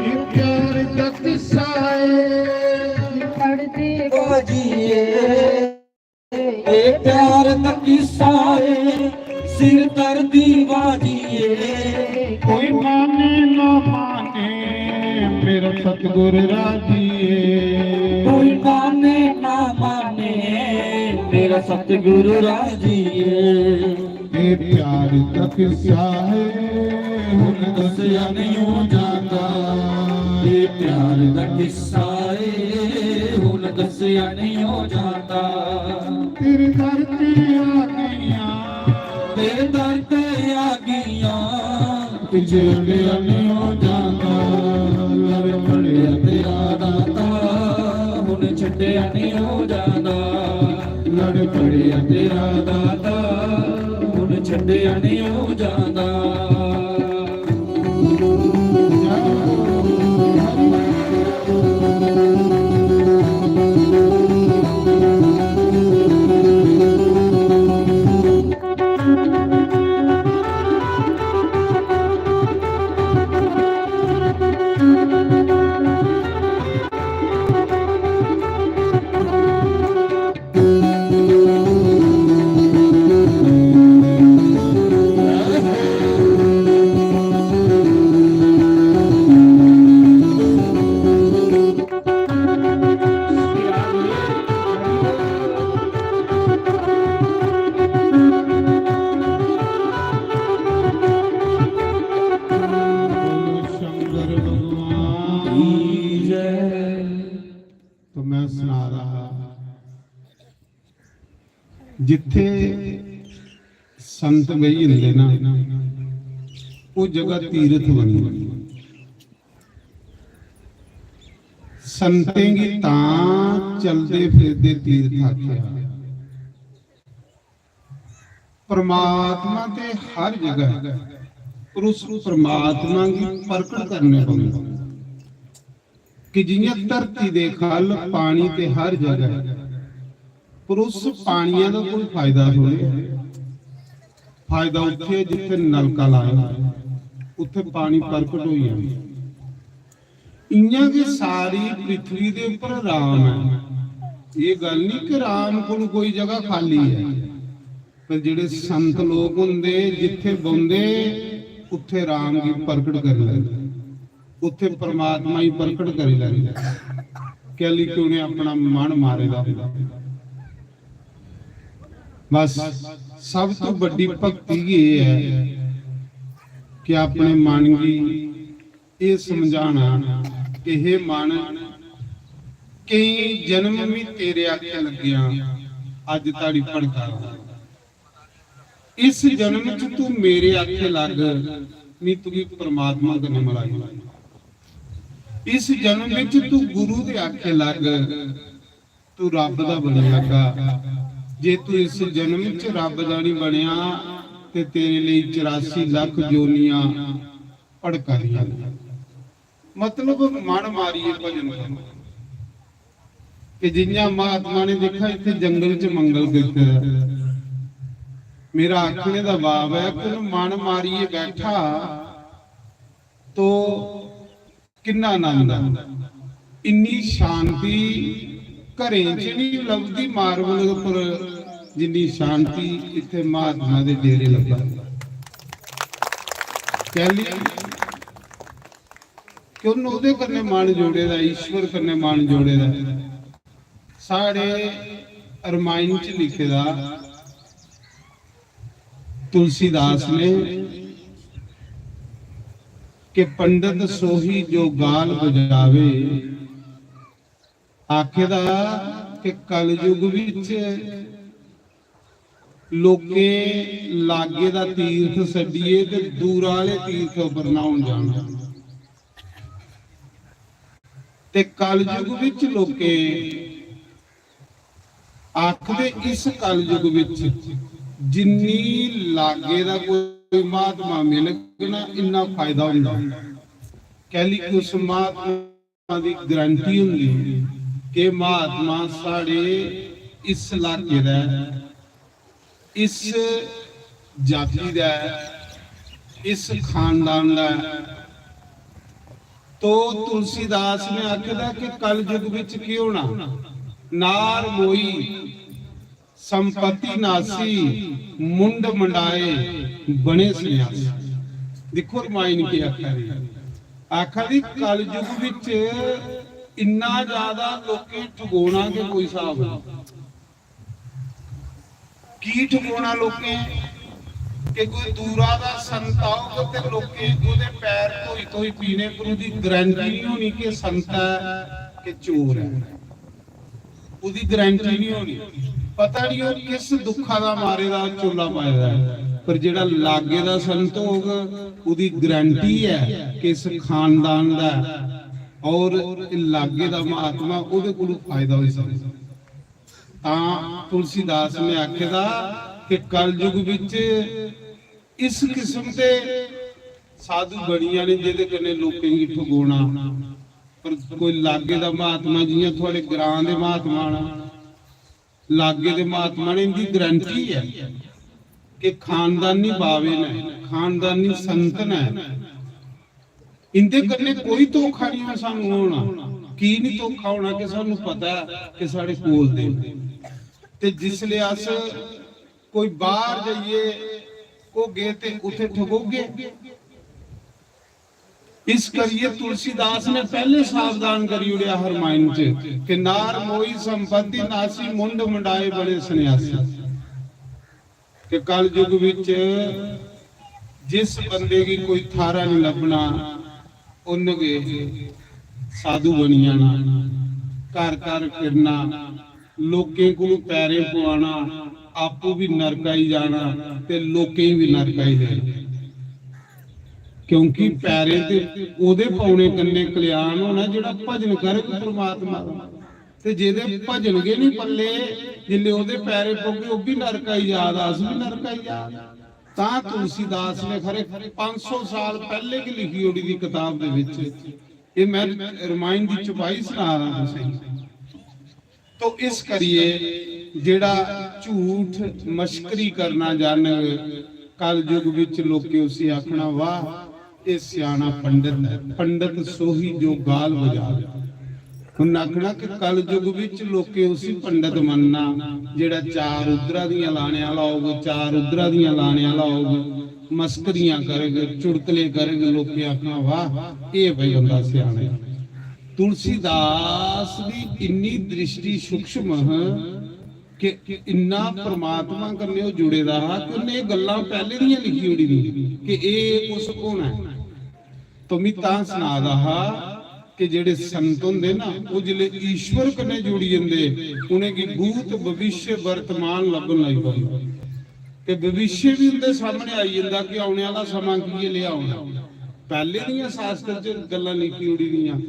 ਇਹ ਪਿਆਰ ਦਾ ਕਿੱਸਾ ਏ, ਪੜਦੇ ਬਾਜੀਏ। ਇਹ ਪਿਆਰ ਦਾ ਕਿੱਸਾ ਏ, ਸਿਰ ਦਰਦੀ ਬਾਜੀਏ। ਕੋਈ ਮਾਨੇ ਨਾ ਮਾਨੇ, ਮੇਰਾ ਸਤਿਗੁਰ ਰਾਜੀ ਏ। ਕੋਈ ਮਾਨੇ ਨਾ ਮਾਨੇ, ਮੇਰਾ ਸਤਿਗੁਰ ਰਾਜੀ ਏ। ਇਹ ਪਿਆਰ ਦਾ ਕਿੱਸਾ ਹੈ, ਹੁਣ ਦੱਸਿਆ ਨਹੀਂ ਉਹ ਜਾਂਦਾ। ਇਹ ਪਿਆਰ ਦਾ ਕਿੱਸਾ ਏ, ਹੁਣ दसिया नहीं हो जाता। तेरे दर ते आ गईयां, तेरे दर ते आ गईयां, पिछड़िया नहीं हो जाता। लड़ पड़िया तेरा दाता, हुन छड्डिया नहीं हो जाता। लड़ पड़िया तेरा दाता, हुन छड्डिया नहीं हो जाता। शंकर भगवान की जय। तो मैं सुना रहा, जिथे संत बेही जंदे ना, वो जगह तीर्थ बनी। संतें गी तां चलदे फिरदे तीर्थ आखेआ। परमात्मा ते हर जगह, पर उस परमात्मा गी प्रकट करने पौंदा। कि जियां धरती दे खल पानी ते हर जगह, पर उस पानिया दा कोई फायदा थोड़े। फायदा उत्थे जित्थे नलका लाया, उत्थे पानी प्रकट होई जाना। इयां गै सारी पृथ्वी दे उप्पर राम ऐ। ये गल नहीं कि राम कोल कोई जगह खाली है, पर जेड़े संत लोग होंदे, जित्थे बौंदे, उत्थे राम गी प्रकट करी लैंदे, उत्थे परमात्मा गी प्रकट करी लैंदे। कैली कि उ'नें अपना मन मारे दा होंदा। बस, सब तो बड़ी भक्ति गै एह् ऐ कि अपने मन गी एह् समझाना कि हे मन, केईं जन्म मी तेरे आखे लग्गेआ, अज्ज ताड़ी भड़का दा। इस जन्म च तू मेरे आखे लग, मी तुगी परमात्मा कन्नै मलाई। इस जन्म विच तू गुरु दे आखे लग, तू रब दा बनी जागा। जे तू इस जन्म च रब दा नहीं बनया, ते तेरे लिए चौरासी लाख जोनियां भड़का दियां ने। मतलब, मन मारिए भजन करो। कि जियां महात्मा ने दिक्खा इत्थे जंगल च मंगल कीते दा। मेरा आखने दा भाव है, कोई मन मारिए बैठा तो किन्ना आनंद है। इन्नी शांति घरें च नहीं लभदी मार्बल पर, जिन्नी शांति इत्थे महात्मा दे डेरे लब्भा। कैली? कि उन्न ओह्दे कन्नै मन जोड़े दा, ईश्वर कन्नै मन जोड़े दा। साढ़े रामायण च लिखे दा तुलसीदास ने कि पंडित सोही जो गाल बजावे, आखे दा कि कलयुग विच लोकें लागे दा तीर्थ छड्डियै ते दूरा आह्ले तीर्थ उप्पर न्हौन जाना। ते कलयुग विच लोकें आखदे, इस कलयुग विच जिन्नी लागे दा कोई महात्मा मिलग ना, इन्ना फायदा होंदा। कैली कि उस महात्मा दी गारंटी होंदी कि महात्मा साढ़े इस इलाके दा ऐ, इस जाति दा ऐ, इस खानदान दा ऐ। तो तुलसीदास ने आखे दा कि कलयुग विच केह् होना, नार मोई संपत्ति नासी, मुंड मंडाए बने सन्यासी। दिक्खो रामायण केह् आखा दी, आखा दी कलयुग विच इन्ना ज्यादा लोकें ठगोना कि कोई स्हाब नहीं। की ठगोना लोकें कि कोई दूरा दा संत औग ते लोकें ओह्दे पैर धोई धोई पीने, पर ओह्दी गारंटी नहीं होनी कि संत ऐ कि चोर ऐ। ओह्दी गारंटी नहीं होनी। पता नहीं ओह् किस दुखा दा मारे दा चोला पाए दा ऐ, पर जेह्ड़ा लागे दा संत होग, ओह्दी गारंटी ऐ कि इस खानदान दा ऐ और लागे दा महात्मा, ओह्दे कोलू फायदा होई सकदा। तां तुलसीदास ने आखे दा कि कलयुग विच इस किस्म दे साधु बनी जाने जेह्दे कन्नै लोकें गी ठगोना। पर कोई लागे दा महात्मा, जियां थुआड़े ग्रां दे महात्मा न, लागे दे महात्मा ने, इंदी गारंटी ऐ कि खानदानी बावे न, खानदानी संत न, इंदे कन्नै कोई धोखा नहीं होना सानू होना। की नहीं धोखा होना? कि सानू पता ऐ कि साढ़े कोल दे। ते जिसले अस कोई बाहर जाइए घोगे ते उत्थे ठगोगे। इस करिए तुलसीदास ने पहले सावधान करी ओड़ेआ हरमाइन च कि नार मोई संपत्ति नासी मुंड मुंडाए बने सन्यासी। कि कलयुग विच जिस बंदे गी कोई थारा नहीं लभना, उन्न गै साधु बनी जाना, घर घर फिरना, लोकें कोलू पैरें पवाना, आपू भी नरकाई जाना ते लोकें गी भी नरकाई देना। क्योंकि पैरें ते ओह्दे पौने कन्नै कल्याण होना जेह्ड़ा भजन करग परमात्मा दा। ते जेह्दे भजन गै नहीं पल्ले, जिल्ले ओह्दे पैरें पौगे, ओह् भी नरकाई जा दा, अस भी नरकाई जा दा। तां तुलसीदास ने खरे पंज सौ साल पैह्ले गै लिखी ओड़ी दी कताब दे विच। एह् मैं रमायण दी चौपाई सना रहा तुसें। तो इस करिए जेड़ा झूठ मश्करी करना जानग, कलयुग विच लोकें उसी आखना, "वाह, एह् स्याना पंडित है।" "पंडित सोही जो गाल बजावे।" उन्हें आखना कि कलयुग विच लोकें उसी पंडित मनना, जेड़ा चार उद्धरा दियां लाने आह्ला होग, चार उद्धरा दियां लाने आह्ला होग, मस्करियां करग, चुटकले करग, लोकें आखना, "वाह, एह् भाई बंदा स्याना ऐ।" तुलसीदास दी इन्नी दृष्टि सूक्ष्म ह कि इन्ना परमात्मा कन्नै ओह् जुड़े दा हा कि उन्नै एह् गल्लां पैह्ले दियां लिखी ओड़ी दियां कि एह् कुछ होना ऐ। तो मी तां सना दा हा कि जेह्ड़े संत होंदे ना, ओह् जिसलै ईश्वर कन्नै जुड़ी जंदे, उ'नेंगी भूत, भविष्य, वर्तमान लब्भन लगी पौंदा। ते भविष्य भी उं'दे सामने आई जंदा कि औने आह्ला समां कि'यै लेआ होना। पैह्ले दियां शास्त्र च गल्लां लिखी ओड़ी दियां,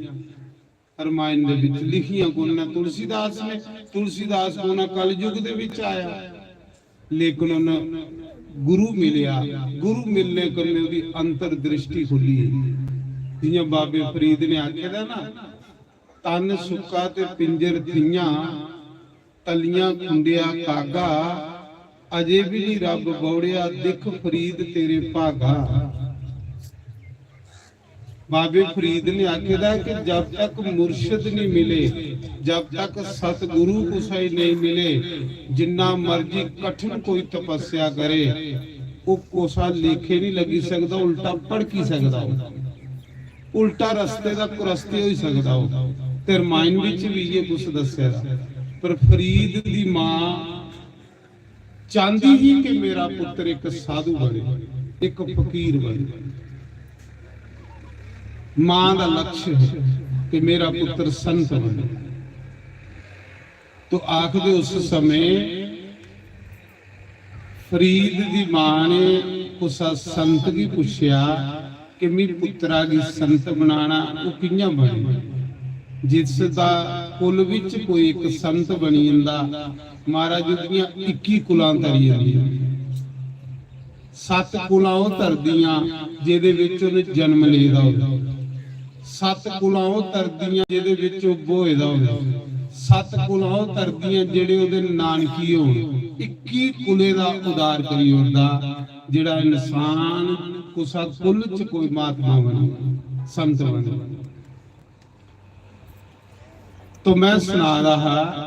रामायण दे विच लिखियां कु'न ने? तुलसीदास ने। तुलसीदास कोना कलयुग दे विच आया, लेकिन उन गुरु मिलेआ। गुरु मिलने कन्नै ओह्दी अंतर दृष्टि खु'ल्ली। जियां बाबे फरीद ने आखे दा ना, "तन सुक्का ते पिंजर थियां, तलियां खुंडेआ कागा, अजे भी नहीं रब बौड़िया, दिख फरीद तेरे भागा।" बाबे फरीद ने आखे दा कि जब तक मुर्शिद नहीं मिले, जब तक सतगुरु कुसै गी नहीं मिले, जिन्ना मर्जी कठिन कोई तपस्या करे, ओह् कुसा लेखे नहीं लगी सकदा, उल्टा भड़की सकदा, ओह् उल्टा रस्ते दा कुरस्ते होई सकदा। ओह् ते रामायण विच भी इ'यै कुछ दस्से दा। पर फरीद दी मां चाहती ही कि मेरा पुत्र एक साधु बने, एक फकीर बने। मां का लक्ष्य है कि मेरा पुत्र संत बने। तो आखदे उस समय फरीद दी मां ने कुसा संत गी पुच्छेआ कि मी पुत्तरा गी संत बनाना, ओह् कि'यां बने? जिस दा कुल विच कोई इक संत बनी जंदा, महाराज, ओह्दियां इक्की कुलां तरी जंदियां। सत्त कुलां ओह् तरदियां जेह्दे विच उ'नें जन्म लेदा होवे। सत्त कुलां ओह् तरदियां जेह्दे विच ओह् ब्होए दा होवे। सत्त कुलां ओह् तरदियां जेह्ड़े ओह्दे नानकी होन। इक्की कुले दा उद्धार करी ओड़दा, जेह्ड़ा इंसान कुसा कुल च कोई महात्मा बने, संत बने। तो मैं सना दा हा,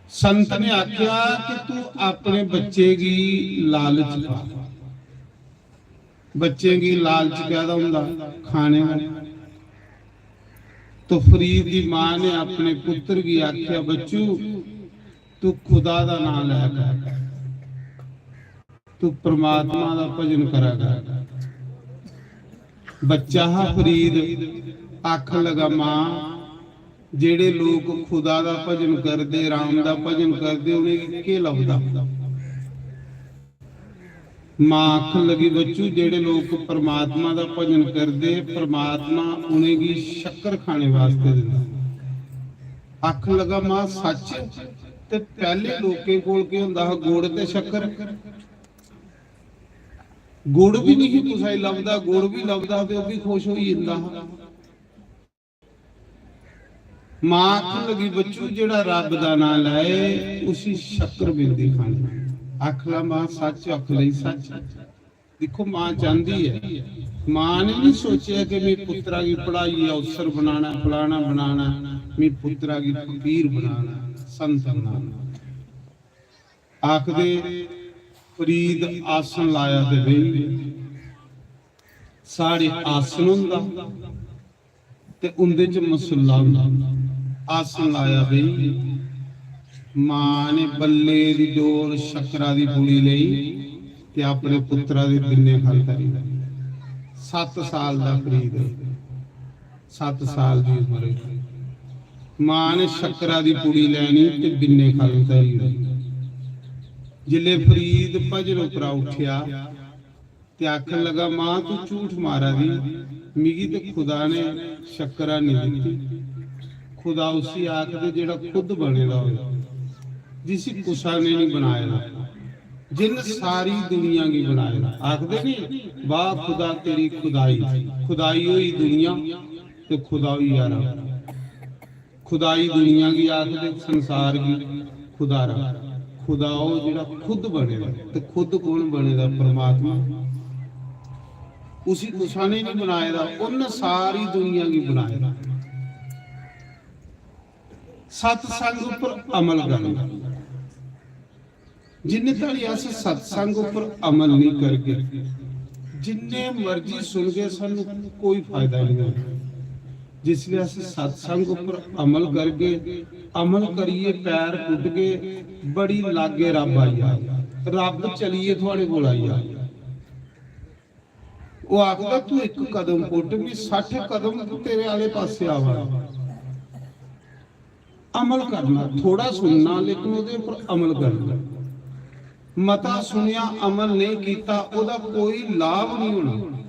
संत ने आख्या कि तू अपने बच्चे गी लालच पा, बच्चे गी लालच कैदा होंदा? खाने दा। तो फरीद दी मां ने अपने पुत्र गी आख्या, "बच्चू, तू खुदा दा नाम लै कर, तू परमात्मा दा भजन करा कर।" बच्चा हा फरीद, आखन लगा, "मां, जेड़े लोक खुदा दा भजन करदे, राम दा भजन करदे, उ'नेंगी केह् लभदा? मां आखन लगी, "बच्चू, जेड़े लोक परमात्मा दा भजन करदे, परमात्मा उ'नेंगी शक्कर खाने वास्ते दिंदा।" आखन लगा, "मां, सच?" ते पैह्ले लोकें कोल केह् होंदा हा? गुड़ ते शक्कर। गुड़ बी नहीं कुसै गी लभदा, गुड़ बी लभदा ते ओह् बी खुश होई जंदा हा। मां आखन लगी, "बच्चू, जेड़ा रब दा नां लैए, उसी शक्कर मिलदी खाने।" आख ला, "मां, सच?" आख लई, "सच।" दिक्खो, मां चांहदी ऐ, मां ने नहीं सोचेआ कि मैं पुत्तरा गी पढ़ाइयै अफसर बनाना, फलाना बनाना, मैं पुत्तरा गी फकीर बनाना, संत बनाना। आखदे, फरीद आसन लाया ते बेही गे। साढ़े आसन होंदा ते उंदे च मसुल्ला होंदा। आसन लाया बेही गे। मां ने बल्ले दी डोल शक्करा दी पुड़ी लेई ते अपने पुत्तरा दे बिन्ने खल करी। सत्त साल दा फरीद, सत्त साल दी उम्र च मां ने शक्करा दी पुड़ी लैनी ते बिन्ने खल धरी ओड़नी। जिसले फरीद भजन उप्परा उठेआ ते आखन लगा, "मां, तू झूठ मारा दी, मिगी ते खुदा ने शक्करा नहीं दित्ती।" खुदा उसी आखदे जेड़ा खुद बने दा होए, जिसी कुसा ने नहीं बनाए दा, जिन सारी दुनिया गी बनाए दा। आखदे नहीं, "वाह खुदा तेरी खुदाई।" खुदाई होई दुनिया ते खुदा होई यारा। खुदाई दुनिया गी आखदे, संसार गी खुदा रब। खुदा ओह् जेह्ड़ा खुद बने दा। ते खुद कौन बने दा? परमात्मा। उसी कुसा ने नहीं बनाए दा, उन्न सारी दुनिया गी बनाए दा। सत्संग उप्पर अमल करना। जिन्ने धड़ी अस सत्संग उप्पर अमल नहीं करगे, जिन्ने मर्जी सुनगे, सानू कोई फायदा नहीं होना। जिसले अस सत्संग उप्पर अमल करगे, अमल करियै पैर पुट्टगे, बड़ी लागे रब आई जाग, रब चलियै थुआड़े कोल आई जाग। ओह् आखदा, "तू इक कदम पुट्ट, मी सट्ठ कदम तेरे आले पासे आवा।" अमल करना, थोड़ा सुनना, लेकिन ओह्दे उप्पर अमल करना। मता सुनेआ, अमल नहीं कीता, ओह्दा कोई लाभ नहीं होना।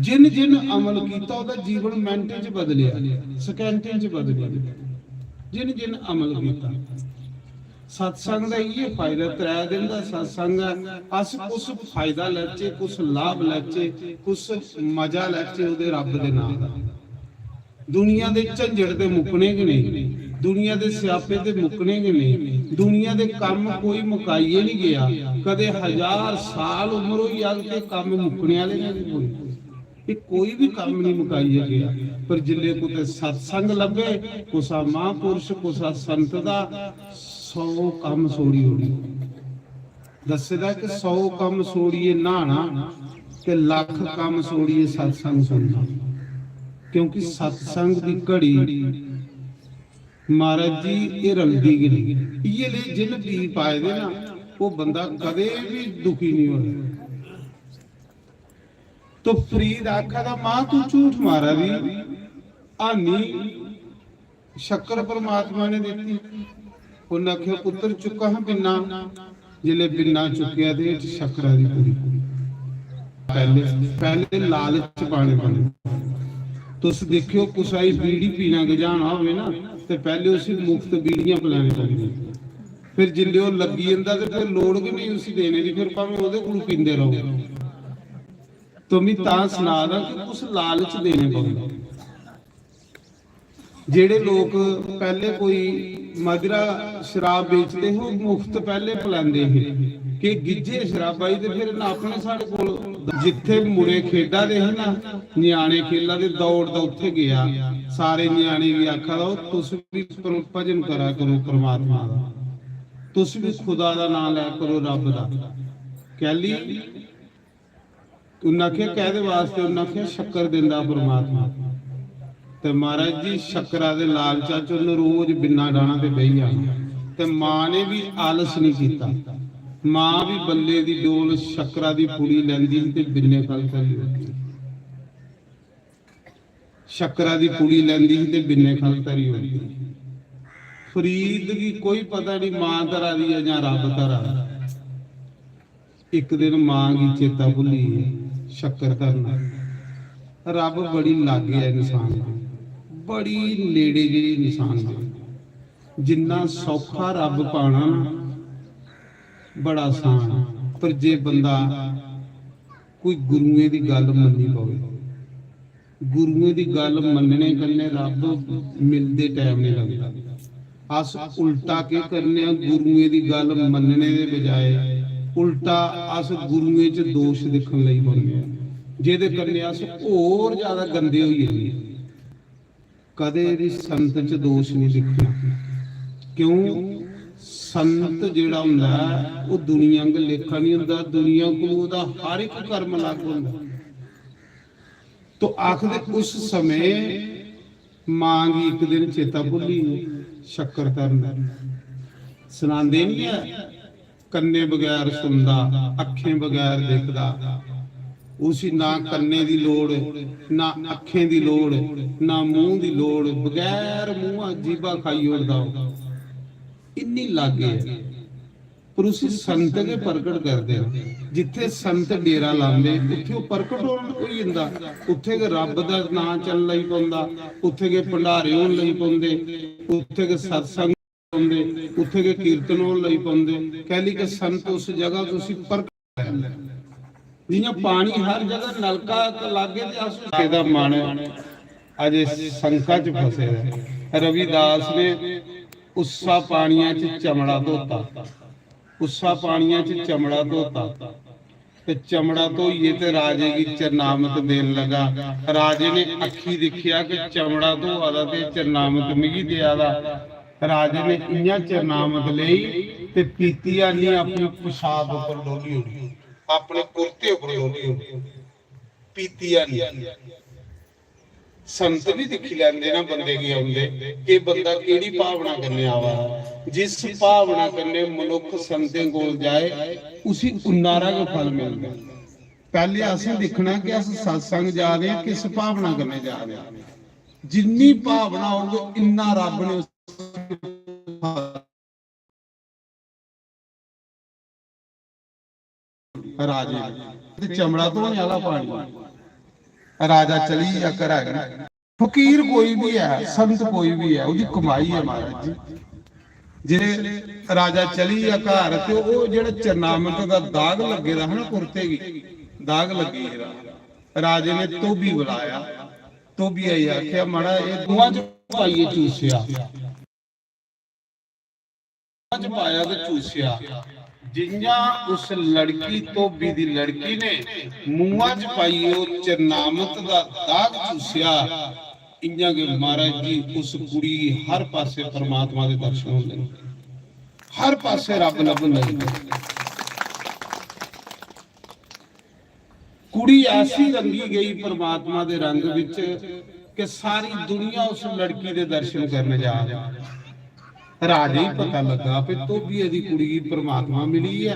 जिन जिन अमल कीता, ओह्दा जीवन मिंटें च बदलेआ, सकैंटें च बदलेआ। जिन जिन अमल कीता, सत्संग दा इ'यै फायदा, त्रै दिन दा सत्संग ऐ। अस कुछ फायदा लैचे, कुछ लाभ लैचे, कुछ मजा लैचे ओह्दे रब दे नां दा। दुनिया दे झंझट ते मुक्कने गै नेईं, दुनिया दे स्यापे ते मुक्कने गै नेईं, दुनिया दे कम्म कोई मुकाइयै नहीं गया। कदे हजार साल उम्र होई जाग ते कम्म मुक्कने आह्ले गै नहीं कोई। एह् कोई भी कम्म नहीं मुकाइयै गया। पर जिल्ले कुतै सत्संग लब्भे, कुसा महापुरुष, कुसा संत दा, सौ कम्म सोड़ी ओड़ी। दस्से दा कि सौ कम्म सोड़ियै न्हाना ते लक्ख कम्म सोड़ियै सत्संग सुनना। क्योंकि सत्संग दी घड़ी, महाराज जी, एह् रलदी गै नहीं। इ'यै ले जिन बीऽ पाए दे ना, ओह् बंदा कदें बी दुखी नहीं होना। तो फरीद आखा दा, "मां, तू झूठ मारा दी, हानी शक्कर परमात्मा ने दित्ती।" उन्नै आखेआ, "पुत्तर, चुक्का हां बिन्ना।" जिसलै बिन्ना चुक्केआ ते इच शक्करा दी पुड़ी। पैह्ले, पैह्ले लालच पाने पौंदे। तुस दिक्खेओ, कुसै गी बीड़ी पीना गजाना होवे ना, ते पैह्ले उसी मुफ्त बीड़ियां पलैने पौंदियां। फिर जिसलै ओह् लग्गी जंदा ते फिर लोड़ गै नेईं उसी देने दी, फिर भामें ओह्दे कोलू पींदे र'वो। तो मी तां सना दा कि उस लालच देने पौंदे। जेड़े लोक पैह्ले कोई मदिरा शराब बेचदे हे, ओह् मुफ्त पैह्ले पलैंदे हे कि गिज्झे शराबा गी, ते फिर इ'नें अपने साढ़े कोल, जित्थे मुड़े खेडा दे हे ना, ञ्याणे खेला दे, दौड़दा उत्थे गेआ, सारे ञ्याणे गी आखा दा, "ओह् तुस बी पर-, भजन करा करो परमात्मा दा, तुस बी खुदा दा नां लै करो, रब दा।" कैली? उन्नै आखेआ, "कैह्दे वास्ते?" उन्नै आखेआ, "शक्कर दिंदा परमात्मा।" ते महाराज जी, शक्करा दे लालचा च उन्न रोज बिन्ना डाह्ना ते बेही जाना। ते मां ने बी आलस नहीं कीता। मां बी बल्ले दी डोल शक्करा दी पुड़ी लैंदी ही ते बिन्ने खल धरी ओड़दी। शक्करा दी पुड़ी लैंदी ही ते बिन्ने खल धरी ओड़दी। फरीद गी कोई पता नहीं मां धरा दी ऐ जां रब धरा दा। इक दिन मां गी चेता भुल्ली गे शक्कर धरना। रब बड़ी लागे ऐ इंसान दे, बड़ी नेड़े जेही इंसान दे। जिन्ना सौखा रब पाना ना, बड़ा आसान ऐ। पर जे बंदा कोई गुरुएं दी गल्ल मन्नी पवे, गुरुएं दी गल्ल मन्नने कन्नै रब मिलदे टैम नहीं लगदा। अस उल्टा केह् करने आं, गुरुएं दी गल्ल मन्नने दे बजाए उल्टा अस गुरुएं च दोश दिक्खन लगी पौने आं, जेह्दे कन्नै अस होर ज्यादा गंदे होई जन्ने आं। कदें बी संत च दोश नहीं दिक्खना। क्यों? संत जेह्ड़ा होंदा ऐ, ओह् दुनिया आंगर लेखा नहीं होंदा। दुनिया कोल ओह्दा हर इक कर्म अलग होंदा। तो आखदे उस समय मां गी इक दिन चेता भुल्ली गे शक्कर धरन। सनांदे नहीं ऐ, कन्ने बगैर सुनदा, अक्खें बगैर दिखदा, उसी ना कन्ने दी लोड़, ना अक्खें दी लोड़, ना मूंह दी लोड़, बगैर मूंहा जीभा खाई ओड़दा ओह्। इन्नी लागे ऐ। पर उसी संत गै प्रकट करदे न। जित्थे संत डेरा लांदे, उत्थे ओह् प्रकट होन, होई जंदा। उत्थे गै रब दा नां चलन लगी पौंदा, उत्थे गै भंडारे होन लगी पौंदे, उत्थे गै सत्संग होंदे, उत्थे गै कीर्तन होन लगी पौंदे। कैली के संत उस जगह च उसी प्रकट करदे। जियां पानी हर जगह नलका लागे ते अस एह्दा मन अजे शंका च फसे दा ऐ। रविदास ने उस्सा पानिया च चमड़ा धोता, उस्सा पानिया च चमड़ा धोता ते चमड़ा धोइयै ते राजे गी चरणामत देन लगा। राजे ने अक्खी दिक्खेआ कि चमड़ा धोआ दा ते चरणामत मिगी देआ दा। राजे ने इयां चरणामत लेई ते पीती आनी अपनी पोशाक उप्पर डोली ओड़ी, अपने कुर्ते उप्पर डोली ओड़ी, पीती आनी। संत भी दिक्खी लैंदे ना बंदे गी औंदे, कि बंदा केह्ड़ी भावना कन्नै आवा दा। जिस भावना कन्नै मनुक्ख संतें कोल जाए, उसी उन्ना हारा गै फल मिलदा। पैह्ले असें दिक्खना कि अस सत्संग जा दे आं, किस भावना कन्नै जा दे आं। जिन्नी भावना होग, इन्ना रब ने उस राजे गी। ते चमड़ा धोने आह्ला पानी। राजा चली गेआ घरा गी। फकीर कोई बी ऐ, संत कोई बी ऐ, ओह्दी कमाई ऐ महाराज जी। जे राजा चली गेआ घर ते ओह् जेह्ड़ा चरणामत दा दाग लग्गे दा हा ना कुर्ते गी, दाग लग्गी गेदा। राजे ने धोबी बुलाया, धोबिया गी आखेआ, "मड़ा, एह् मुंहा च पाइयै चूसेआ।" च पाया ते चूसेआ। जि'यां उस लड़की धोबी दी लड़की ने मुंहा च पाइयै ओह् चरणामत दा दाग चूसेआ, इ'यां गै महाराज जी उस कुड़ी गी हर पासे परमात्मा दे दर्शन होंदे न, हर पासे रब लभन लगी पे। कुड़ी ऐसी रंगी गई परमात्मा दे रंग विच कि सारी दुनिया उस लड़की दे दर्शन करने जा रही। राजे गी पता लगा कि धोबिये दी कुड़ी गी परमात्मा मिली ऐ।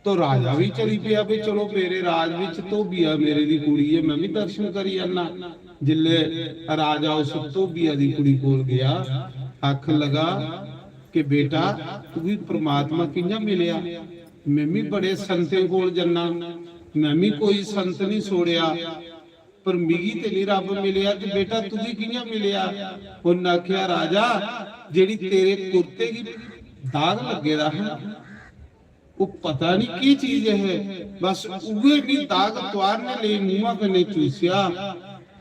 तो राजा भी चली पेआ भी चलो मेरे राज विच धोबिया मेरे दी कुड़ी ऐ, मैं भी दर्शन करी आना। जिल्ले राजा उस धोबिया दी कुड़ी कोल गया, आखन लगा कि बेटा, तुगी परमात्मा कि'यां मिलेआ? मैं भी बड़े संतें कोल जन्ना, मैं भी कोई संत नहीं छोड़ेआ, पर मिगी ते नहीं रब मिलेआ। ते बेटा, तुगी कि'यां मिलेआ? उन्न आखेआ, राजा, जेह्ड़ी तेरे कुर्ते गी दाग लग्गे दा हा, ओह् पता नहीं केह् चीज ऐ, बस उ'ऐ मी दाग तुआरने लेई मुंहा कन्नै चूसेआ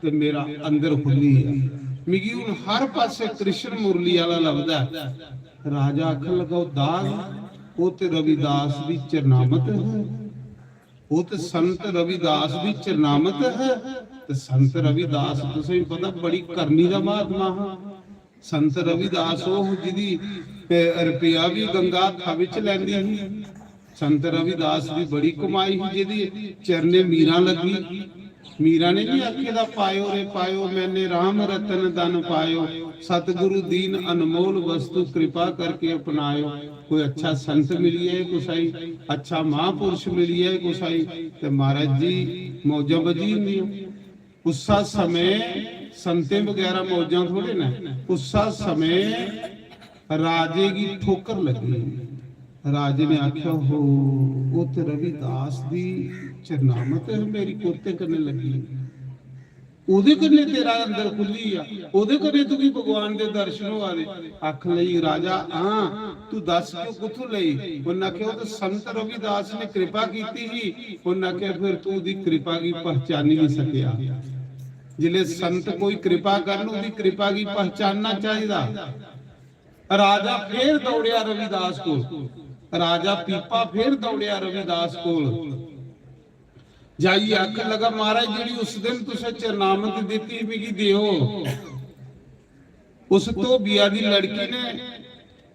ते मेरा अंदर खु'ल्ली गेआ। मिगी हून हर पासे कृष्ण मुरली आह्ला लभदा ऐ। राजा आखन लगा, "ओह् दाग, ओह् ते रविदास दी चरणामत है, ओह् ते संत रविदास दी चरणामत है।" ते संत रविदास, तुसेंगी पता, बड़ी करनी दा महात्मा हा। संत रविदास ओह् जिदी, ए, रपेआ बी गंगा हत्था बिच लैंदी ही। संत रविदास दी बड़ी कमाई ही, जिदी चरणे मीरां लग्गी। मीरां ने नहीं आखे दा, "पायो रे पायो, मैंने राम रतन धन पायो, सतगुरु दीन अनमोल वस्तु, कृपा करके अपनायो।" कोई अच्छा संत मिली जाए कुसाई, अच्छा महापुरुष मिली जाए कुसाई, ते महाराज जी मौजां बजी जंदियां। उस्सा समें संतें बगैरा मौजां थोड़े न। उस्सा समें राजे गी ठोकर लग्गी। राजे ने आखेआ, "हो, ओह् ते रविदास दी चरनामत ऐ, मेरी कोते कन्नै लग्गी।" ओह्दे कन्नै तेरा अंदर खु'ल्ली गेआ, ओह्दे कन्नै तुगी भगवान दे दर्शन होआ दे। आखन लगी, "राजा, हां, तू दस, क्यों, कुत्थों लेई?" उन्नै आखेआ, "ओह् ते संत रविदास ने कृपा कीती ही।" उन्नै आखेआ, "फिर तू ओह्दी कृपा गी पहचानी नहीं सकेआ। जिसले संत कोई कृपा करन, ओह्दी कृपा गी पहचानना चाहिदा।" राजा फिर दौड़ेआ रविदास कोल, राजा पीपा फिर दौड़ेआ रविदास कोल। जाइयै आखन लगा, "महाराज, जेह्ड़ी उस दिन तुसें चरनामत दित्ती, मिगी देओ। उस धोबिया दी लड़की ने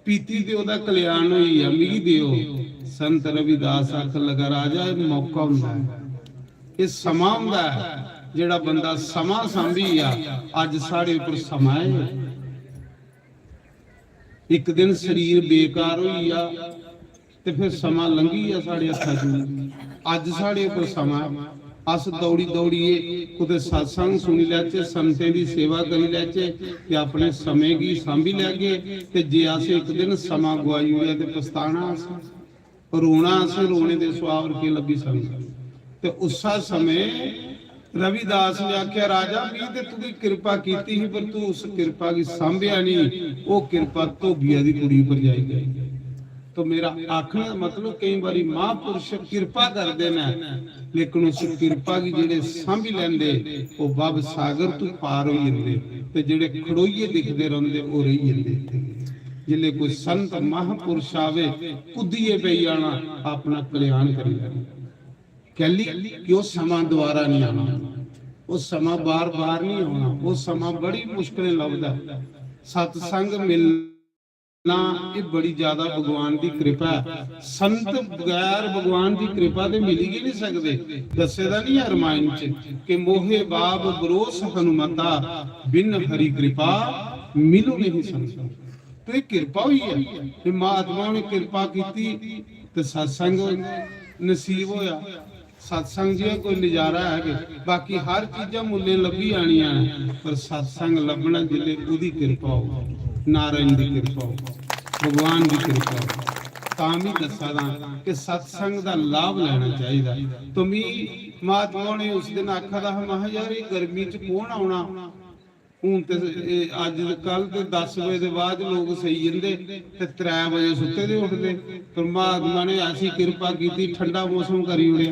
पीती ते ओह्दा कल्याण होई गेआ, मिगी देओ।" संत रविदास आखन लगा, "राजा, एह् मौका होंदा ऐ, एह् समां होंदा ऐ, जेह्ड़ा बंदा समां सांभी गेआ, अज्ज साढ़े उप्पर समां ऐ।" इक दिन शरीर बेकार होई गेआ ते फिर समां लंघी गेआ साढ़े हत्था चों। अज्ज साढ़े उप्पर समां ऐ, अस दौड़ी दौड़ियै कुतै सत्संग सुनी लैचे, संतें दी सेवा करी लैचे ते अपने समें गी सांभी लैगे। ते जे अस इक दिन समां गुआई ओड़ेआ ते पछताना अस। रोना असें, रोने दे सिवा होर केह् लब्भी सकदा? ते उस्सा समें रविदास ने आखेआ, "राजा, मी ते तुगी किरपा कीती ही, पर तू उस किरपा गी सांभेआ नेईं। ओह् किरपा धोबिया दी कुड़ी उप्पर जाई गई।" तो मेरा आखने दा मतलब, केईं बारी महापुरुष किरपा करदे न, लेकिन उस किरपा गी जेह्ड़े सांभी लैंदे, ओह् भव सागर तू पार होई जंदे, ते जेह्ड़े खड़ोइयै दिखदे रौंह्दे, ओह् रेही जंदे इत्थै। जिसलै कोई संत महापुरुष आवे, कुद्दियै पेई जाना, अपना कल्याण करी लैना। कैली? कि ओह् समां दोबारा नहीं आना, ओह् समां बार बार नहीं आना, ओह् समां बड़ी मुश्कलें लभदा। सत्संग मिलना, एह् बड़ी ज्यादा भगवान दी कृपा ऐ। संत बगैर भगवान दी कृपा दे मिली गै नहीं सकदे। दस्से दा नहीं ऐ रामायण च कि "मोहे बाब बरोस हनुमता, बिन हरि कृपा मिलु नहीं संता।" तो ये कृपा हुई है, ये महात्मा ने कृपा की, ते सत्संग नसीब होया। सत्संग जिहा कोई नजारा है कि बाकी हर चीजां मुल्लें लब्भी जानियां न, पर सत्संग लब्भना जिसलै ओह्दी कृपा हो, नारायण दी कृपा हो, भगवान दी कृपा हो। तां बी दस्सा दा कि सत्संग दा लाभ लैना चाहिदा। तो मी महात्मा होरें उस दिन आखा दा हा, "महां यार, एह् गर्मी च कौन औना?" हून ते एह् अज्ज कल ते दस बजे दे बाद लोक सेई जंदे ते त्रै बजे सुत्ते दे उठदे। पर महात्मा ने ऐसी किरपा कीती, ठंडा मौसम करी ओड़ेआ।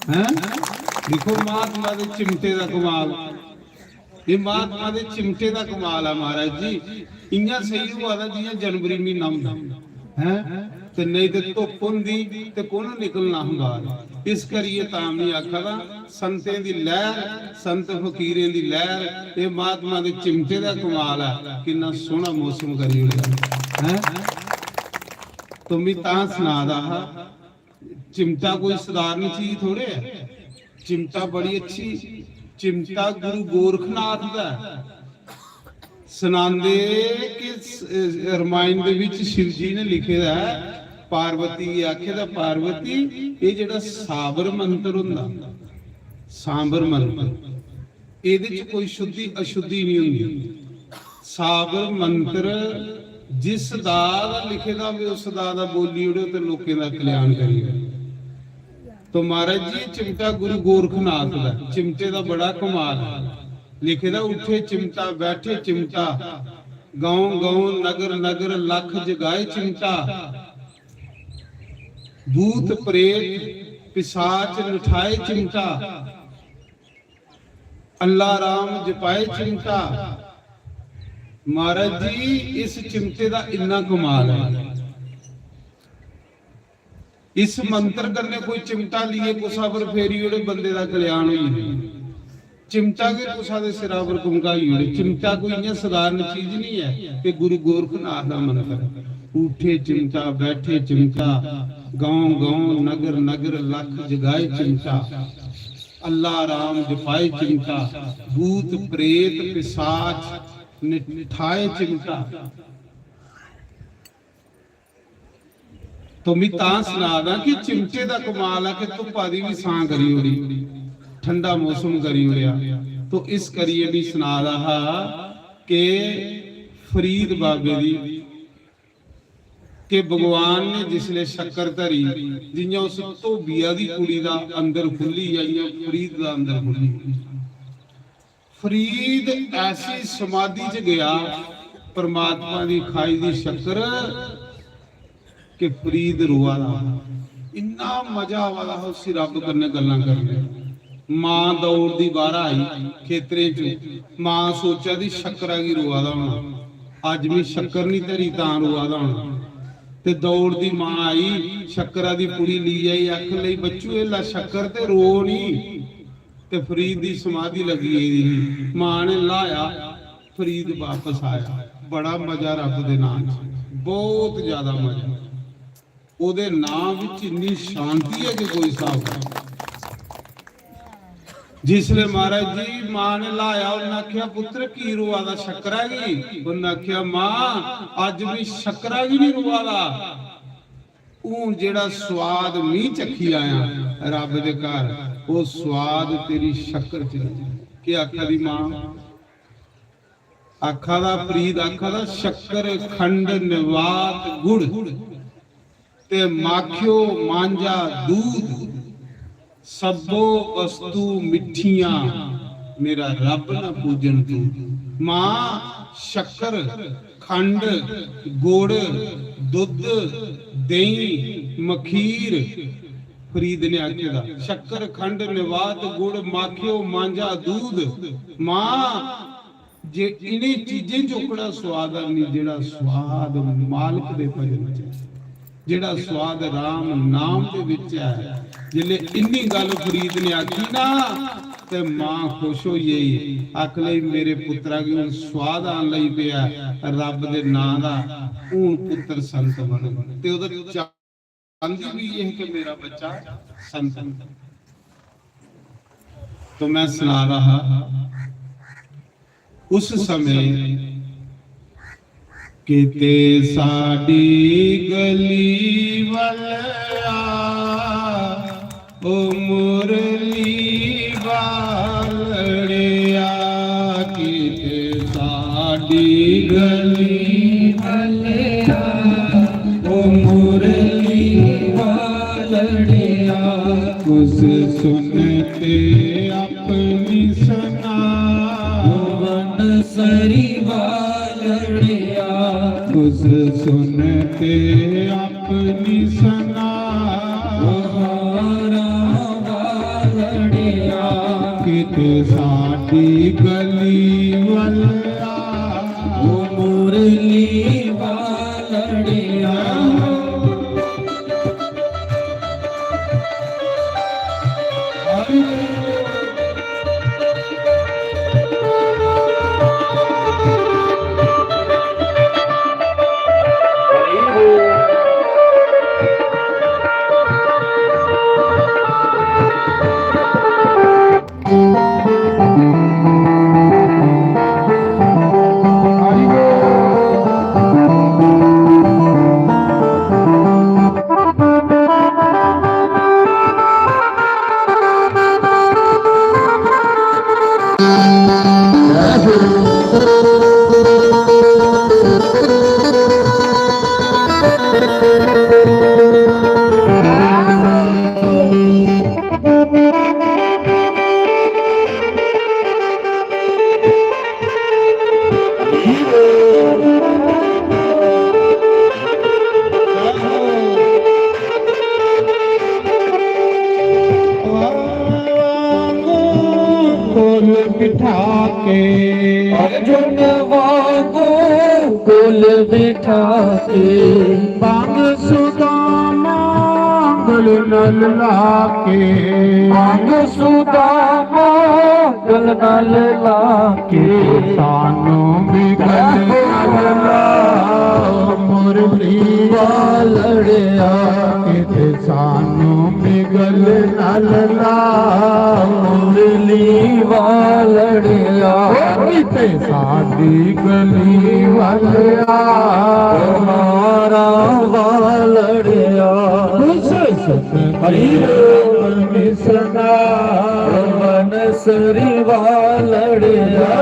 हैं? दिक्खो महात्मा दे चिमटे दा कमाल। एह् महात्मा दे चिमटे दा कमाल ऐ महाराज जी। इ'यां सेई होआ दा जि'यां जनवरी म्हीना होंदा। हैं? ते नेईं ते धुप्प होंदी ते कु'न निकलना हा बाह्र। इस करियै तां में आखा दा, संतें दी लैह्र, संत फकीरें दी लैह्र, एह् महात्मा दे चिमटे दा कमाल ऐ, किन्ना सोह्ना मौसम करी ओड़ेआ, हैं? तो में तां सना दा हा, चिमटा कोई सधारण चीज थोड़े ऐ, चिमटा बड़ी अच्छी, चिमटा गुरु गोरखनाथ दा ऐ। सनांदे कि स-, रामायण दे विच शिव जी ने लिखे दा ऐ, पार्वती गी आखे दा, "पार्वती, एह् जेह्ड़ा साबर मंत्र होंदा, सांबर मंत्र, एह्दे च कोई शुद्धि अशुद्धि नहीं होंदी। साबर मंत्र जिस दा दा लिखे दा होवे, उस दा दा बोली ओड़ो ते लोकें दा कल्याण करी ओड़ो।" तो महाराज जी, चिमटा गुरु गोरखनाथ दा, चिमटे दा बड़ा कमाल है। लिखे दा, "उठे चिमटा, बैठे चिमटा, गांव गांव, नगर नगर, लख जगाए चिमटा, भूत प्रेत पिशाच नठाए चिमटा, अल्लाह राम जपाए चिमटा।" महाराज जी, इस चिमटे दा इन्ना कमाल है। इस मंत्र कन्नै कोई चिमटा लेइयै कुसै पर फेरी ओड़े, बंदे दा कल्याण होई जंदा। चिमटा गै कुसै दे सिरा पर घुमकाई ओड़े। चिमटा कोई इ'यां सधारण चीज नहीं है, ये गुरु गोरखनाथ दा मंत्र। "उठे चिमटा, बैठे चिमटा, गांव गांव, नगर नगर, लख जगाए चिमटा, अल्लाह राम जपाए चिमटा, भूत प्रेत पिशाच निठाए चिमटा।" तो मी तां सना दा कि चिमटे दा कमाल है कि धुप्पा दी भी छां करी ओड़ी, ठंडा मौसम करी ओड़ेआ। तो इस करियै भी सना दा हा कि फरीद बाबे दी, कि भगवान ने जिसले शक्कर धरी, जियां उस धोबिया दी कुड़ी दा अंदर खुल्ली जां इयां फरीद दा अंदर खुल्ली। फरीद ऐसी समाधि च गया, परमात्मा दी खाई दी शक्कर, कि फरीद रोआ दा हा। इन्ना मजा आवा दा हा उसी रब कन्नै गल्लां करने। मां दौड़दी बाहर आई खेतरें च, मां सोचा दी शक्करा गी रोआ दा होना, अज्ज में शक्कर नहीं धरी तां रोआ दा होना। ते दौड़दी मां आई, शक्करा दी पुड़ी ली आई, आखन लगी, "बच्चू, एह् लै शक्कर ते रो नहीं।" ते फरीद दी समाधि लगी गेदी ही। मां ने ल्हाया, फरीद वापस आया। बड़ा मजा रब दे नां च, बहुत ज्यादा मजा। ओदे नां विच इन्नी शांति है कि कोई हिसाब नहीं। जिसले महाराज जी मां ने ल्हाया, उन्हें आख्या, "पुत्र, की रोआ दा शक्करा गी?" उन्हें आख्या, "मां, अज भी शक्करा गी नहीं रोआ दा।" हून जेड़ा स्वाद मी चक्खी आया रब दे घर, ओह स्वाद तेरी शक्कर च नहीं। केह् आखा दी मां? आखा दा फरीद, आखा दा, "शक्कर, खंड, निवात, गुड़ ते माखियो, मांझा, दूध, सब्बो वस्तु मिट्ठियां, मेरा रब ना पूजन तू।" मां, शक्कर, खंड, गुड़, दुद्ध, देहीं, मखीर, फरीद ने आखे दा, शक्कर, खंड, निवात, गुड़, माखियो, मांझा, दूध। मां, जे इन्हें चीजें च ओकड़ा स्वाद है नहीं, जेड़ा स्वाद मालक दे भजन च है, जेड़ा स्वाद राम नाम दे विच है। जिसले इन्नी गल फरीद ने आखी ना, ते मां खुश होई गई। आख लई, "मेरे पुत्रा गी हुन स्वाद आन लगी पेआ रब दे नां दा, हुन पुत्तर संत बनग।" ते ओह्दा चांदी भी यह कि मेरा बच्चा संत बने। तो मैं सुना रहा, उस समय किते साडी गली वाला, ओ मुरली वालड़िया, किते साडी गली वालड़िया, ओ मुरली वालड़िया, कुस सुनते अपनी सना, भुवन सरी वालड़िया, कुस सुनते अपनी सना, हारा वालड़िया, किते साडी गली वाला, ओ मुरली वालड़िया। कोल बिठा के, अर्जुन वांगू कोल बिठा के, भांग सुदामा गल नल लाके, भांग सुदामा गल नल लाके, सानू भी गल नल ला, मुरली वालड़िया, किते सानू भी गल नल ला, मुरली वालड़िया, किते साडी गली वालड़िया, हारा वालड़िया, कुस सुनते मिसना बनसरी वालड़िया।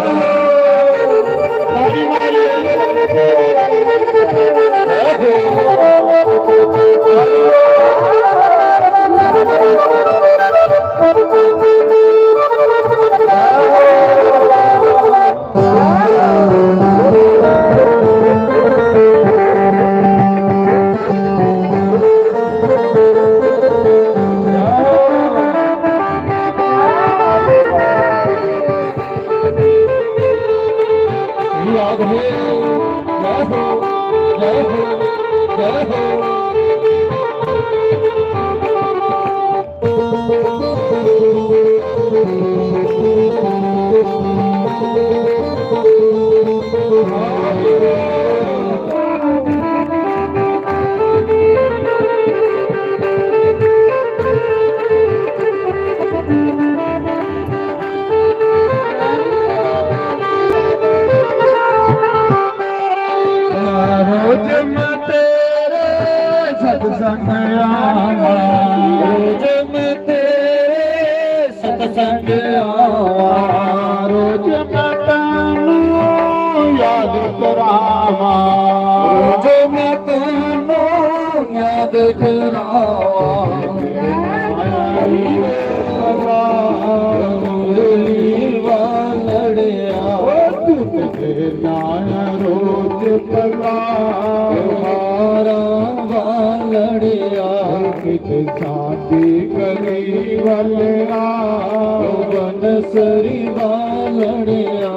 रोज मैं तेरे सत्संग आवा, रोज मैं तेरे सत्संग आवा, रोज मैं तैनू याद करावा, रोज मैं तैनू याद करावा। मुरली वालड़िया, नाया रोज पला हारा वालड़िया, कित साथी गली वालड़ा, बनसरी वालड़िया,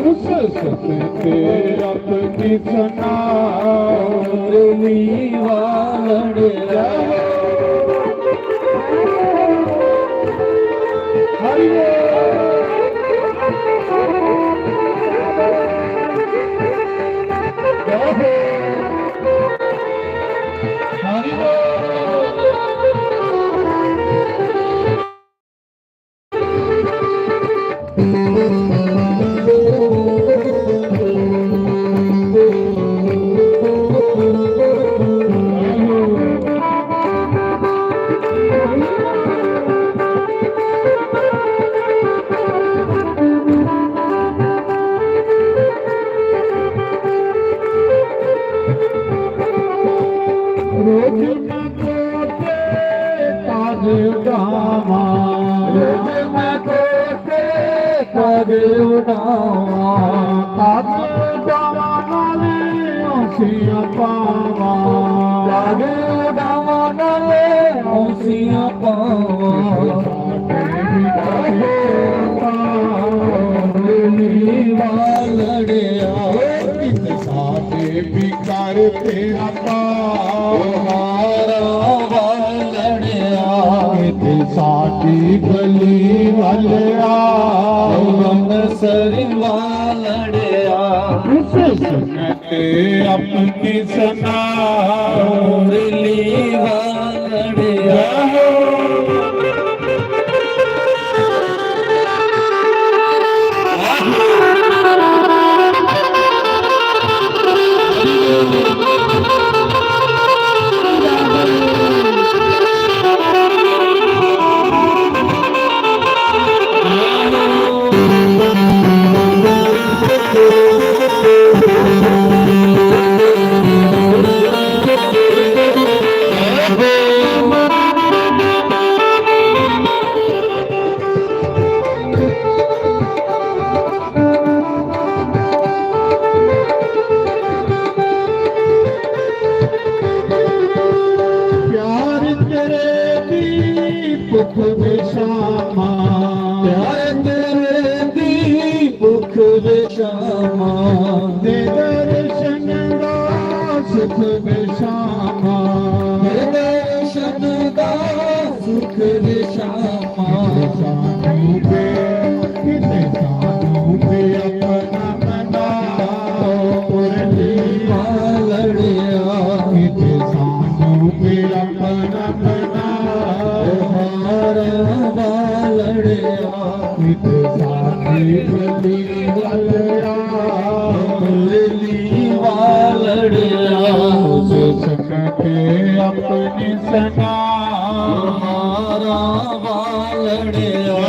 उस सपने अपनी सना मुरली वालड़िया। हरि बोल। रोज मैं कोटे काज उठावा, रोज मैं कोटे काज उठावा, काज उठावा नाले औंसियां पावा, काज उठावा नाले औंसियां पावा। वालड़िया, साथे भी कर तेरा तारा वालड़िया, साथी गली वालड़ा, सरी वालड़िया, सुनते अपनी सना मुरली वालड़िया। प्यार तेरे दी भुख विशामा, प्यार तेरे दी भुख विशामा, दे दर्शन दा सुख विशामा, दे दर्शन दा सुख विशामा। सानू दे, किते सानू दे अपना बना, मुरली वालड़िया, किते सानू दे अपना बना, हारा वालड़िया, किते सानू दे वालड़िया, मुरली वालड़िया, से सकते अपनी सना। बालड़िया।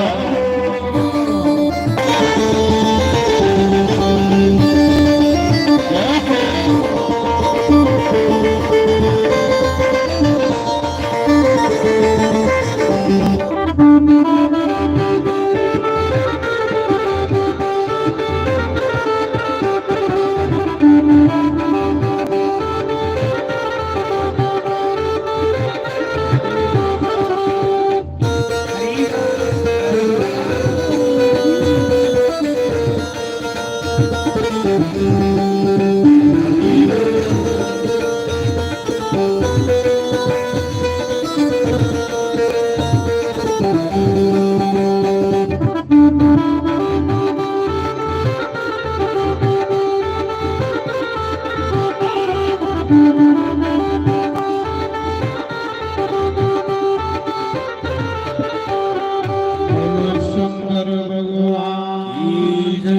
शंकर भगवान की जय।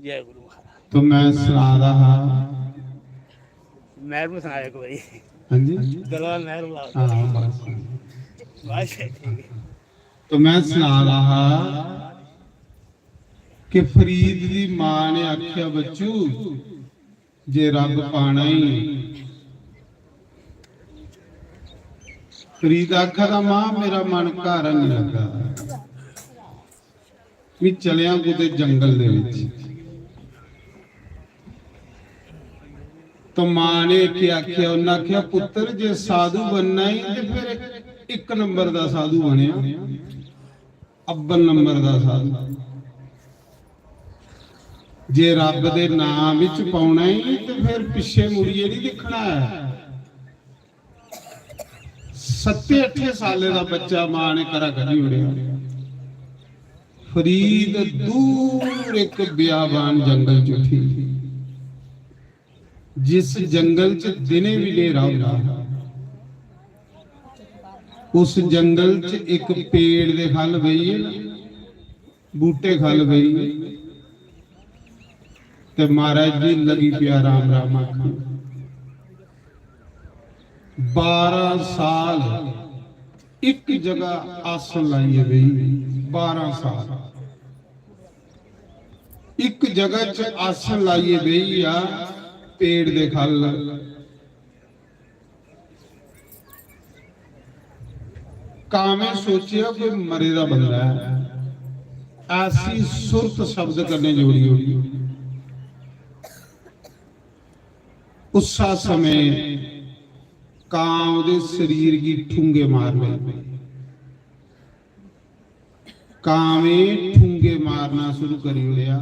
जय गुरु महाराज। तो मैं सना रहा हा। मैहरू सनाया कोई। हाँ जी। दलाल मैहरू ला। हाँ, बस। बस, ठीक है। तो मैं सना रहा हा कि फरीद दी मां ने आख्या, "बच्चू, जे रब पाना ही।" फरीद आखा दा, "मां, मेरा मन घर नहीं लगा।" मैं चलिया कुते जंगल दे विच। तो मां ने इक आख्या, उन्हें आख्या, "पुत्र, जे साधु बनना ही ते फिर इक नंबर दा साधु बनिया, अव्वल नंबर दा साधु। जे रब दे नाम विच पाना ही ते फिर पिछे मुड़िए नहीं दिखना है।" सत्ते अठे साले दा बच्चा मां ने घरा कड्ढी ओड़ेआ। फरीद दूर इक बियाबान जंगल च उठी, जिस जंगल च दिने भी न्हेरा होंदा हा, उस जंगल च इक पेड़ दे खल बेहियै ना, बूटे खल बेहियै ते महाराज जी लगी पिया राम राम आखन। बारह साल इक जगह आसन लाइयै बेही, बारह साल इक जगह च आसन लाइयै बेही आ पेड़ दे खल। कामें सोचेआ कोई मरे दा बंदा है, ऐसी सुरत शब्द कन्नै जोड़ी ओड़ी। उस्सा समें कां ओह्दे शरीर गी ठुंगे मारने लगे। कामें ठुंगे मारना शुरू करी ओड़ेआ।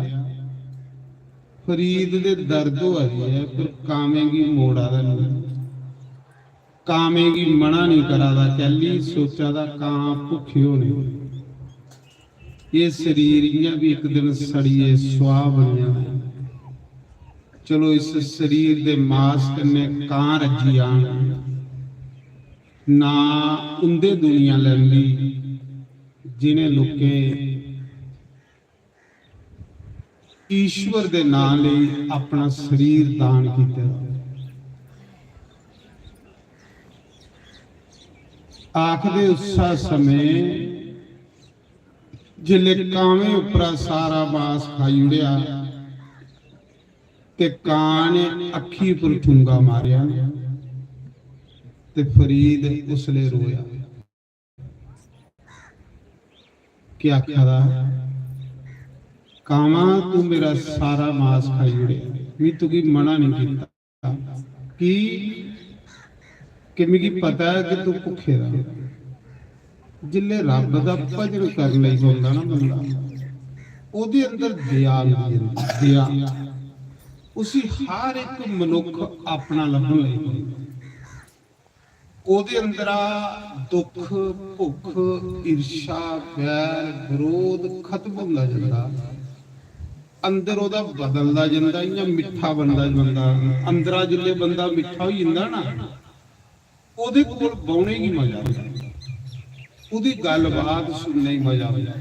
फरीद दे दर्द होआ दी ऐ, पर कामें गी मोड़ा दा नेईं। कामें गी मना नेईं करा दा, कैल्ली सोचा दा कां भुक्खे होने। एह् शरीर इ'यां बी इक दिन सड़ियै सुआह् बनी जाना ऐ। चलो, इस शरीर दे मास कन्नै कां रज्जी जान, ना उं'दे दुनिया लैंदी जिनें लोकें ईश्वर दे नां लेई अपना शरीर दान कीते दा। आखदे उस्सा समें जिसले कामें उप्परा सारा मास खाई ओड़ेआ ते कां ने अक्खी उप्पर ठुंगा मारेआ ते फरीद उसले रोया। केह् आखा दा? "कामा, तू मेरा सारा मास खाई ओड़ेआ, में तुगी मना नहीं कीता। की? कि मिगी पता ऐ कि तू भुक्खे दा।" जिसले रब दा भजन करन लगी पौंदा ना बंदा, ओह्दे अंदर दया मिली जंदी, दया। उसी हर इक मनुक्ख अपना लब्भन लगी पौंदा। ओह्दे अंदरा दुख, भुख, ईर्ष्या, बैर, विरोध खत्म होंदा जंदा। अंदर ओह्दा बदलदा जंदा, इ'यां मिट्ठा बनदा जंदा। अंदरा जिसले बंदा मिट्ठा होई जंदा ना, ओह्दे कोल बौह्ने गी मजा औंदा, ओह्दी गल्लबात सुनने गी मजा औंदा।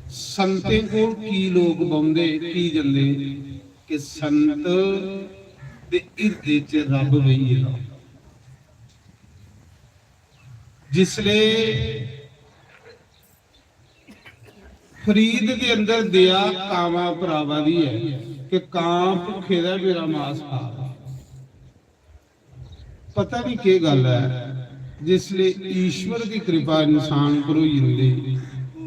संतें कोल की लोक बौंह्दे, की जंदे? कि संत दे हिरदे च रब बेही गेदा। जिसले फरीद दे अंदर दया कामां पर आवा दी ऐ कि कां भुक्खे दा ऐ, मेरा मास खा। पता नहीं केह् गल्ल ऐ, जिसले ईश्वर दी कृपा इंसान पर होई जंदी,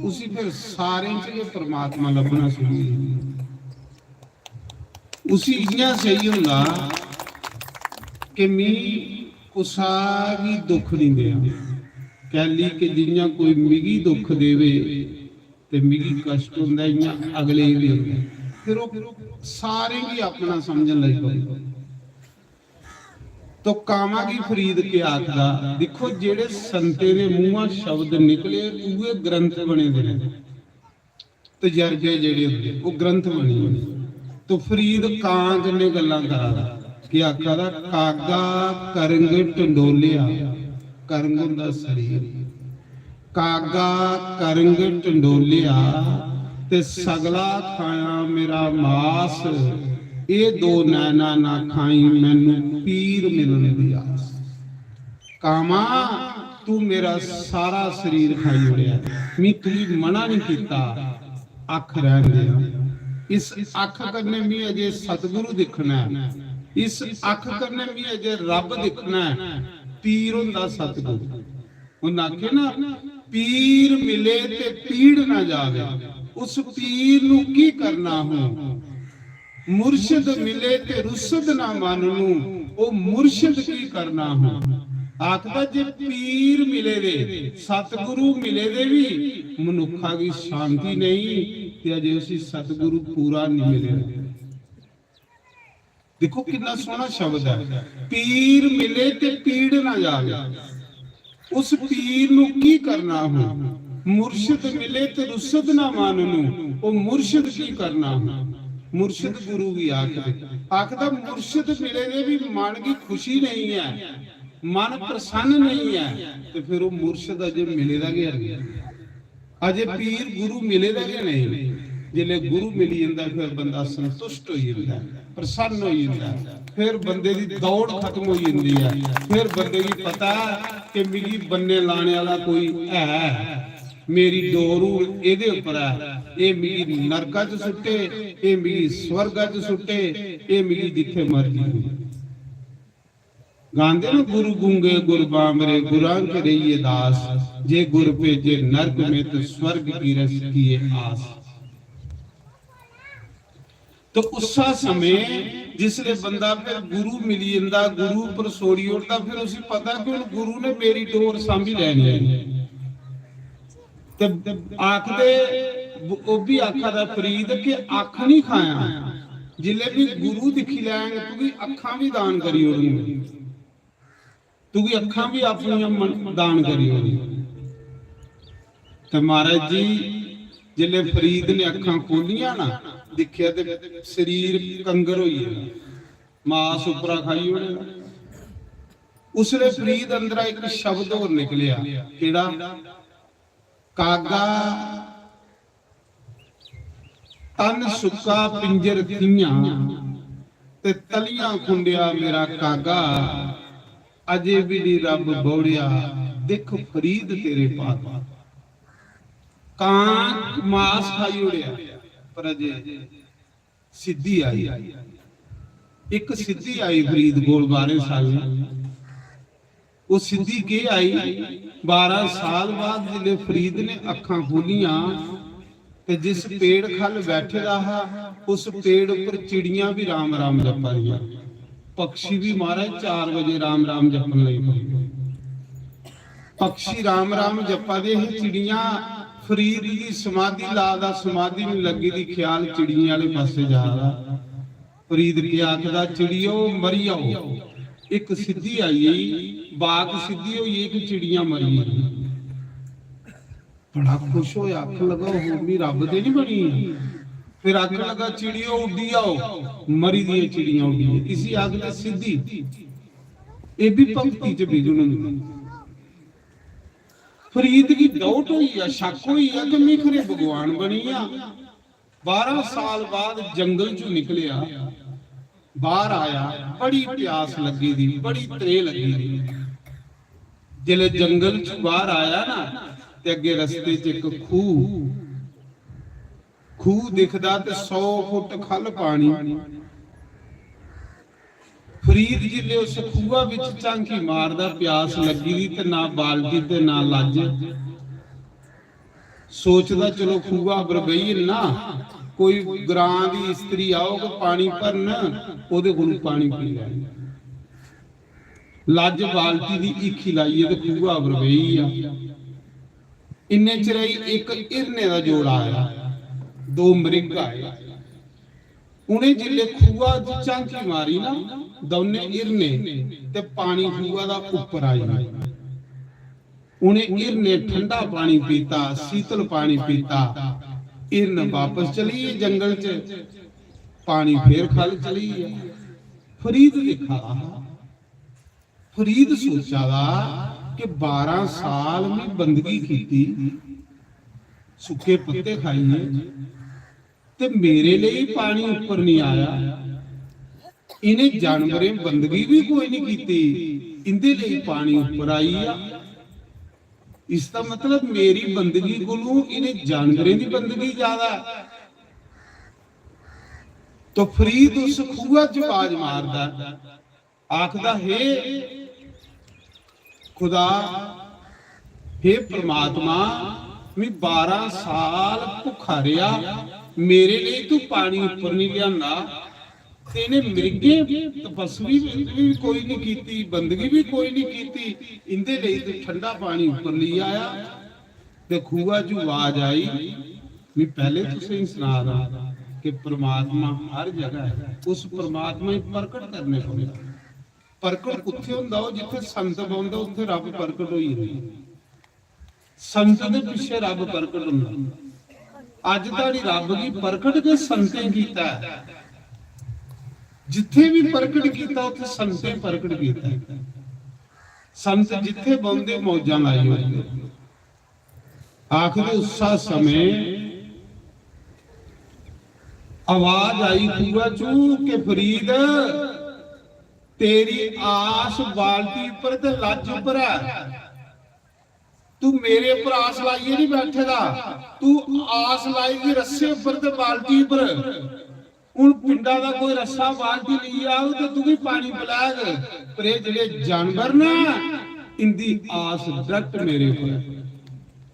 उसी फिर सारें च गै परमात्मा लब्भना शुरू होई जंदा। उसी इ'यां सेही होंदा कि मी कुसा गी दुख निं देआं, कैली कि जि'यां कोई मिगी दुख देवे ते मिगी कश्ट होंदा, इ'यां अगले गी बी होंदा। फिर ओह् सारें गी अपना समझन लगी पौंदा। तो कामा गी फरीद केह् आखदा? दिक्खो, जेह्ड़े संतें दे मूंहा शब्द निकले, उ'ऐ ग्रंथ बने दे न। तजर्बे जेह्ड़े होंदे, ओह् ग्रंथ बनी जंदे। तो फरीद कां कन्नै गल्लां करा दा, केह् आखा दा? "कागा करंग टंडोलिया", करंग होंदा शरीर, "कागा करंग टंडोलिया ते सगला खाया मेरा मास, एह् दो नैना ना खाई, मैनू पीर मिलन दी आस।" कामा, तू मेरा सारा शरीर खाई ओड़ेआ, मी तुगी मना नहीं कीता अख रैहन देआ। इस अख कन्नै मी अजे सतगुरु दिक्खना ऐ, इस अख कन्नै मी अजे रब दिक्खना ऐ। पीर होंदा सतगुरु। उन्हें आखे ना, "पीर मिले ते पीड़ ना जावे।" उस पीर नू की करना हूँ? मुर्शिद मिले ते रुसद ना मन नू, ओ मुर्शिद की करना हूँ? आखदा, जे पीर मिले दे, सतगुरु मिले दे भी मनुखा की शांति नहीं, ते अजे उसी सतगुरु पूरा नहीं मिले। देखो कितना सोहना शब्द है, "पीर मिले ते पीड़ ना जावे।" उस पीर नू की करना हूँ? मुर्शिद मिले ते रुसद ना मन नू, ओ मुर्शिद की करना हूँ? मुर्शिद गुरु गी आखदे। आखदा, मुर्शिद मिले दे भी मन की खुशी नहीं है, मन प्रसन्न नहीं है, ते फिर वो मुर्शिद अजे मिले दा गै नहीं। अजे पीर गुरु मिले दा गै नहीं। जिसले गुरु मिली जंदा, फिर बंदा संतुष्ट होई जंदा, प्रसन्न होई जंदा, फिर बंदे दी दौड़ खत्म होई जंदी है। फिर बंदे गी पता है कि मिगी बन्ने लाने वाला कोई है, मेरी डोर हून एह्दे उप्पर है, एह् मिगी नरका च सुट्टे, एह् मिगी स्वर्गा च सुट्टे, एह् मिगी जित्थे मर्जी। गांदे न, "गुरु गूंगे गुरु बांबरे, गुरां के रहिए दास, जे गुर भेजे नरक में तो स्वर्ग की रस किए आस।" तो उस समय जिसले बंदा फिर गुरु मिली जंदा, गुरु पर सोड़ी उठदा, फिर उसी पता कि हुन गुरु ने मेरी डोर सांभी लैनी है। ते आखदे, ओह् बी आखा दा फरीद कि अक्ख नहीं खाया, जिसले भी गुरु दिक्खी लैंग, तुगी अक्खां भी दान करी ओड़ूंगा। तुगी अक्खां भी अपनियां मन-, दान करी ओड़ी। ते महाराज जी, जिसले फरीद ने अक्खां खोलियां ना, दिक्खेआ ते शरीर कंगर होई गेआ, मास उप्परा खाई ओड़ेआ। उसले फरीद अंदरा इक शब्द होर निकलेआ, केड़ा? कागा तन सुक्का पिंजर थियां ते तलियां खुंडेआ मेरा कागा, अजे भी नी रब बौड़िया, दिख फरीद तेरे पागा। कां मास खाई ओड़ेआ, पर अजे सिद्धि आई, इक सिद्धि आई फरीद कोल बारें सालें। ओह् सिद्धि केह् आई? बारां साल बाद जिसलै फरीद ने अक्खां खोलियां ते जिस पेड़ ख'ल्ल बैठे दा हा, उस पेड़ उप्पर चिड़ियां बी राम राम जप्पा दियां। पक्षी बी महाराज चार बजे राम राम जप्पन लगी पे। पक्षी राम राम जप्पा दे हे, चिड़ियां फरीद दी समाधि ला दा, समाधि में लग्गी दी, ख्याल चिड़ियें आह्ले पासे जा दा। फरीद केह् आखदा, "चिड़ियो मरी जाओ।" इक सिद्धि आई गेई, बाक सिद्धि होई गेई, इक चिड़ियां मरी गेई। बड़ा खुश होया, आखन लगा, "ओहो, मी रब ते नहीं बनी।" फिर आखन लगा, "चिड़ियो उड्डी आओ, मरी दियां चिड़ियां उड्डी।" इसी आखदे सिद्धि। एह् भी भक्ति च विघ्न होंदा। फरीद गी डाउट होई गेआ, शक होई गेआ कि मी खरे भगवान बनी गेआ। बारां साल बाद जंगल चों निकलेआ, बाहर आया, बड़ी प्यास लग्गी दी, बड़ी त्रेह् लग्गी दी। जिसले जंगल च बाहर आया ना, ते अग्गे रस्ते च इक खूह, खूह दिखदा ते सौ फुट ख'ल्ल पानी। फरीद जिसले उस खूहा बिच झांकी मारदा, प्यास लग्गी दी ते ना बाल्टी ते ना लज्ज। सोचदा, "चलो, खूहा पर बेही जन्ना, कोई ग्रां दी स्त्री औग पानी भरन, ओहदे कोलू पानी पी लैन्ना।" लज्ज बाल्टी दी हीखी लाइयै ते खूहा पर बेही गेआ। इन्ने चिरै गी इक हिरने दा जोड़ा आया, दो मृग आए। उ'नें जिसलै खूहा च झांकी मारी ना, दौनें हिरने, ते पानी खूहा दा उप्पर आई गेआ। उ'नें हिरने ठंडा पानी पीता, शीतल पानी पीता। हिरन बापस चली गे जंगल च, पानी फिर ख'ल्ल चली गेआ। फरीद दिक्खा दा हा, फरीद सोचा दा कि बारां साल में बंदगी कीती, सुक्के पत्ते खाइए, ते मेरे लेई पानी उप्पर नहीं आया। इन्हें जानवरें बंदगी भी कोई नहीं कीती, इंदे लेई पानी उप्पर आई गेआ। इसदा मतलब मेरी बंदगी कोलू इन्हें जानवरें दी बंदगी ज्यादा है। तो फरीद उस खूहा च आवाज मारदा, आखदा, "हे खुदा, हे परमात्मा, मैं बारां साल भुक्खा रेहा, मेरे लेई तू पानी उप्पर नहीं लियांदा, ते इ'नें मृगें तपस्वी भी कोई नहीं कीती, बंदगी भी कोई नहीं कीती, इंदे लेई तू ठंडा पानी उप्पर लेई आया।" ते खूहा च आवाज आई, "मैं पैह्ले तुसेंगी सना दा कि परमात्मा हर जगह है, उस परमात्मा गी प्रकट करने पौंदा।" प्रकट कुत्थे होंदा? ओह् जित्थे संत बौंहदा, उत्थे रब प्रकट होई जंदा। संत दे पिच्छे रब प्रकट होंदा। अज्ज धोड़ी रब गी प्रकट गै संतें कीता ऐ। जित्थे भी प्रकट कीता, उत्थे संतें प्रकट कीता ऐ। संत जित्थे बौंहदे, मौजां लाई ओड़दे। आखदे, उस्सा समें आवाज आई खूहा चू कि फरीद, तेरी आस बाल्टी पर ते लज्ज पर है। तू मेरे पर आस लाइयै नहीं बैठे दा, तू आस लाई दी रस्से पर ते बाल्टी पर। हुन पिंडा दा कोई रस्सा बाल्टी लेई आग ते तुगी पानी पलैग, पर एह् जेह्ड़े जानवर न, इंदी आस direct मेरे उप्पर ऐ।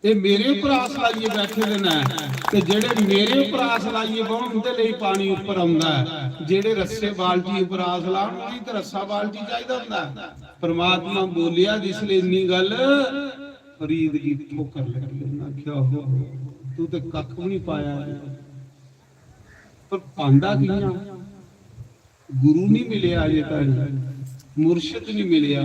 एह् मेरे उप्पर आस लाइयै बैठे दे न, ते जेह्ड़े मेरे उप्पर आस लाइयै बौह्न, उंदे लेई पानी उप्पर औंदा ऐ। जेह्ड़े रस्से बाल्टी उप्पर आस लान, उ'नेंगी ते रस्सा बाल्टी चाहिदा होंदा ऐ। परमात्मा बोलेआ जिसलै इन्नी गल्ल, फरीद गी ठोकर लग्गी। उन्नै आखेआ, "ओहो, तू ते कक्ख बी निं पाया।" पर पांदा कि'यां? गुरु नहीं मिलेआ अजे धोड़ी, मुर्शिद नहीं मिलेआ।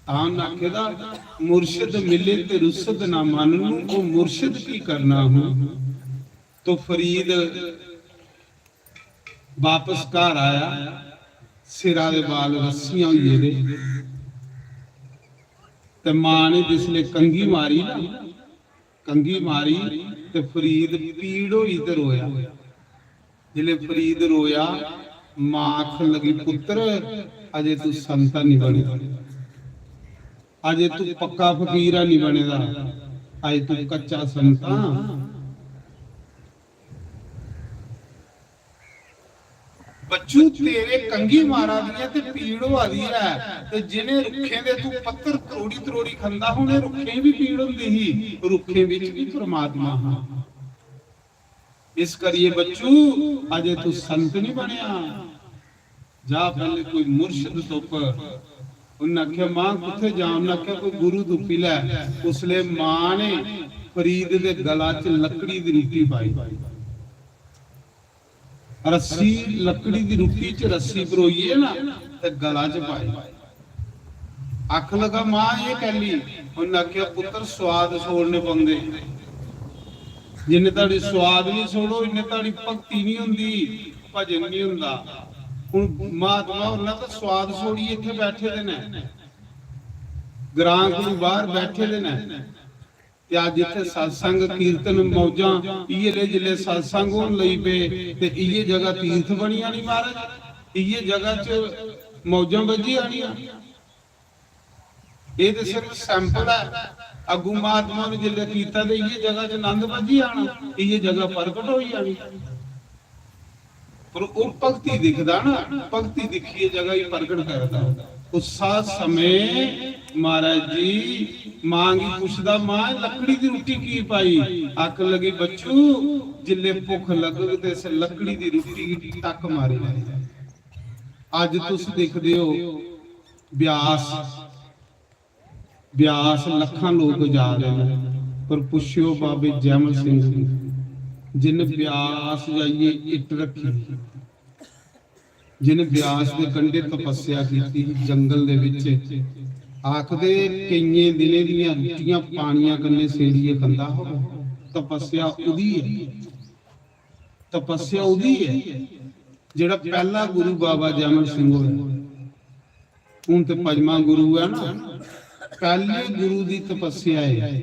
तां उन्नै आखे दा, "मुर्शिद मिले ते रुसद ना मन नू, ओ मुर्शिद की करना हूँ।" तो फरीद वापस घर आया, सिरा दे बाल रस्सियां होई गेदे। ते मां ने जिसले कंघी मारी ना, कंघी मारी ते फरीद पीड़ होई ते रोया। जिसले फरीद रोया, मां आखन लगी, "पुत्र, अजे तू संत नहीं बने, अजे तू पक्का फकीर नहीं बने दा, अजे तू कच्चा संत आ।" बच्चू, तेरे कंघी मारा दी ऐ ते पीड़ होआ दी ऐ, ते जिनें रुक्खें दे तू पत्तर त्रोड़ी त्रोड़ी खंदा हा, उनें रुक्खें गी भी पीड़ होंदी ही, रुक्खें बिच भी परमात्मा हा। इस करिए बच्चू, अजे तू संत नहीं बनया, जा पैहले कोई मुर्शिद तुप्प। उन्नै आखेआ, "मां, कुत्थै जां?" उन्नै आखेआ, "कोई गुरु तुप्पी लै।" उसलै मां ने फरीद दे गला च लकड़ी दी रुट्टी पाई। रस्सी, लकड़ी दी रुट्टी च रस्सी परोइयै ना ते गला च पाई। आखन लगा, "मां, एह् कैली?" उन्नै आखेआ, "पुत्तर, स्वाद छोड़ने पौंदे। जिन्ने धोड़ी स्वाद नहीं छोड़ो, इन्ने धोड़ी भक्ति नहीं होंदी, भजन नहीं होंदा।" हुन महात्मा होर ना तां स्वाद छोड़ियै इत्थै बैठे दे न, ग्रां कोलू बाहर बैठे दे न। ते अज्ज इत्थै सत्संग, कीर्तन, मौजां, इ'यै ले जिसलै सत्संग होन लगी पे ते इ'यै जगह तीर्थ बनी जानी महाराज, इ'यै जगह च मौजां बज्जी जानियां। एह् ते सिर्फ सैंपल ऐ। अग्गू महात्मा ने जिसलै कीता ते इ'यै जगह च नंद बज्जी जाना, इ'यै जगह प्रगट होई जानी। पर ओह् भक्ति दिखदा ना, भक्ति दिक्खियै जगह गी प्रगट करदा। उस्सा समें महाराज जी मां गी पुछदा, "मां, लकड़ी दी रुट्टी की पाई?" आखन लगी, "बच्चू, जिल्ले भुख लगग ते इस लकड़ी दी रुट्टी गी टक मारी लै।" अज्ज तुस दिखदे ओ ब्यास, ब्यास लक्खां लोक जा रहे न, पर पुच्छेओ बाबे जैमल सिंह गी, जिन ब्यास जाइयै इट्ट रक्खी, जिन ब्यास दे कंढे तपस्या कीती ही जंगल दे विच, आखदे केइयें दिनें दियां रुट्टियां पानियां कन्नै सेड़ियै खंदा हा। तपस्या उदी ऐ, तपस्या उदी ऐ, जेड़ा पहला गुरु बाबा जैमल सिंह होया। हून ते पंजमा गुरु ऐ ना, पहले गुरु दी तपस्या है।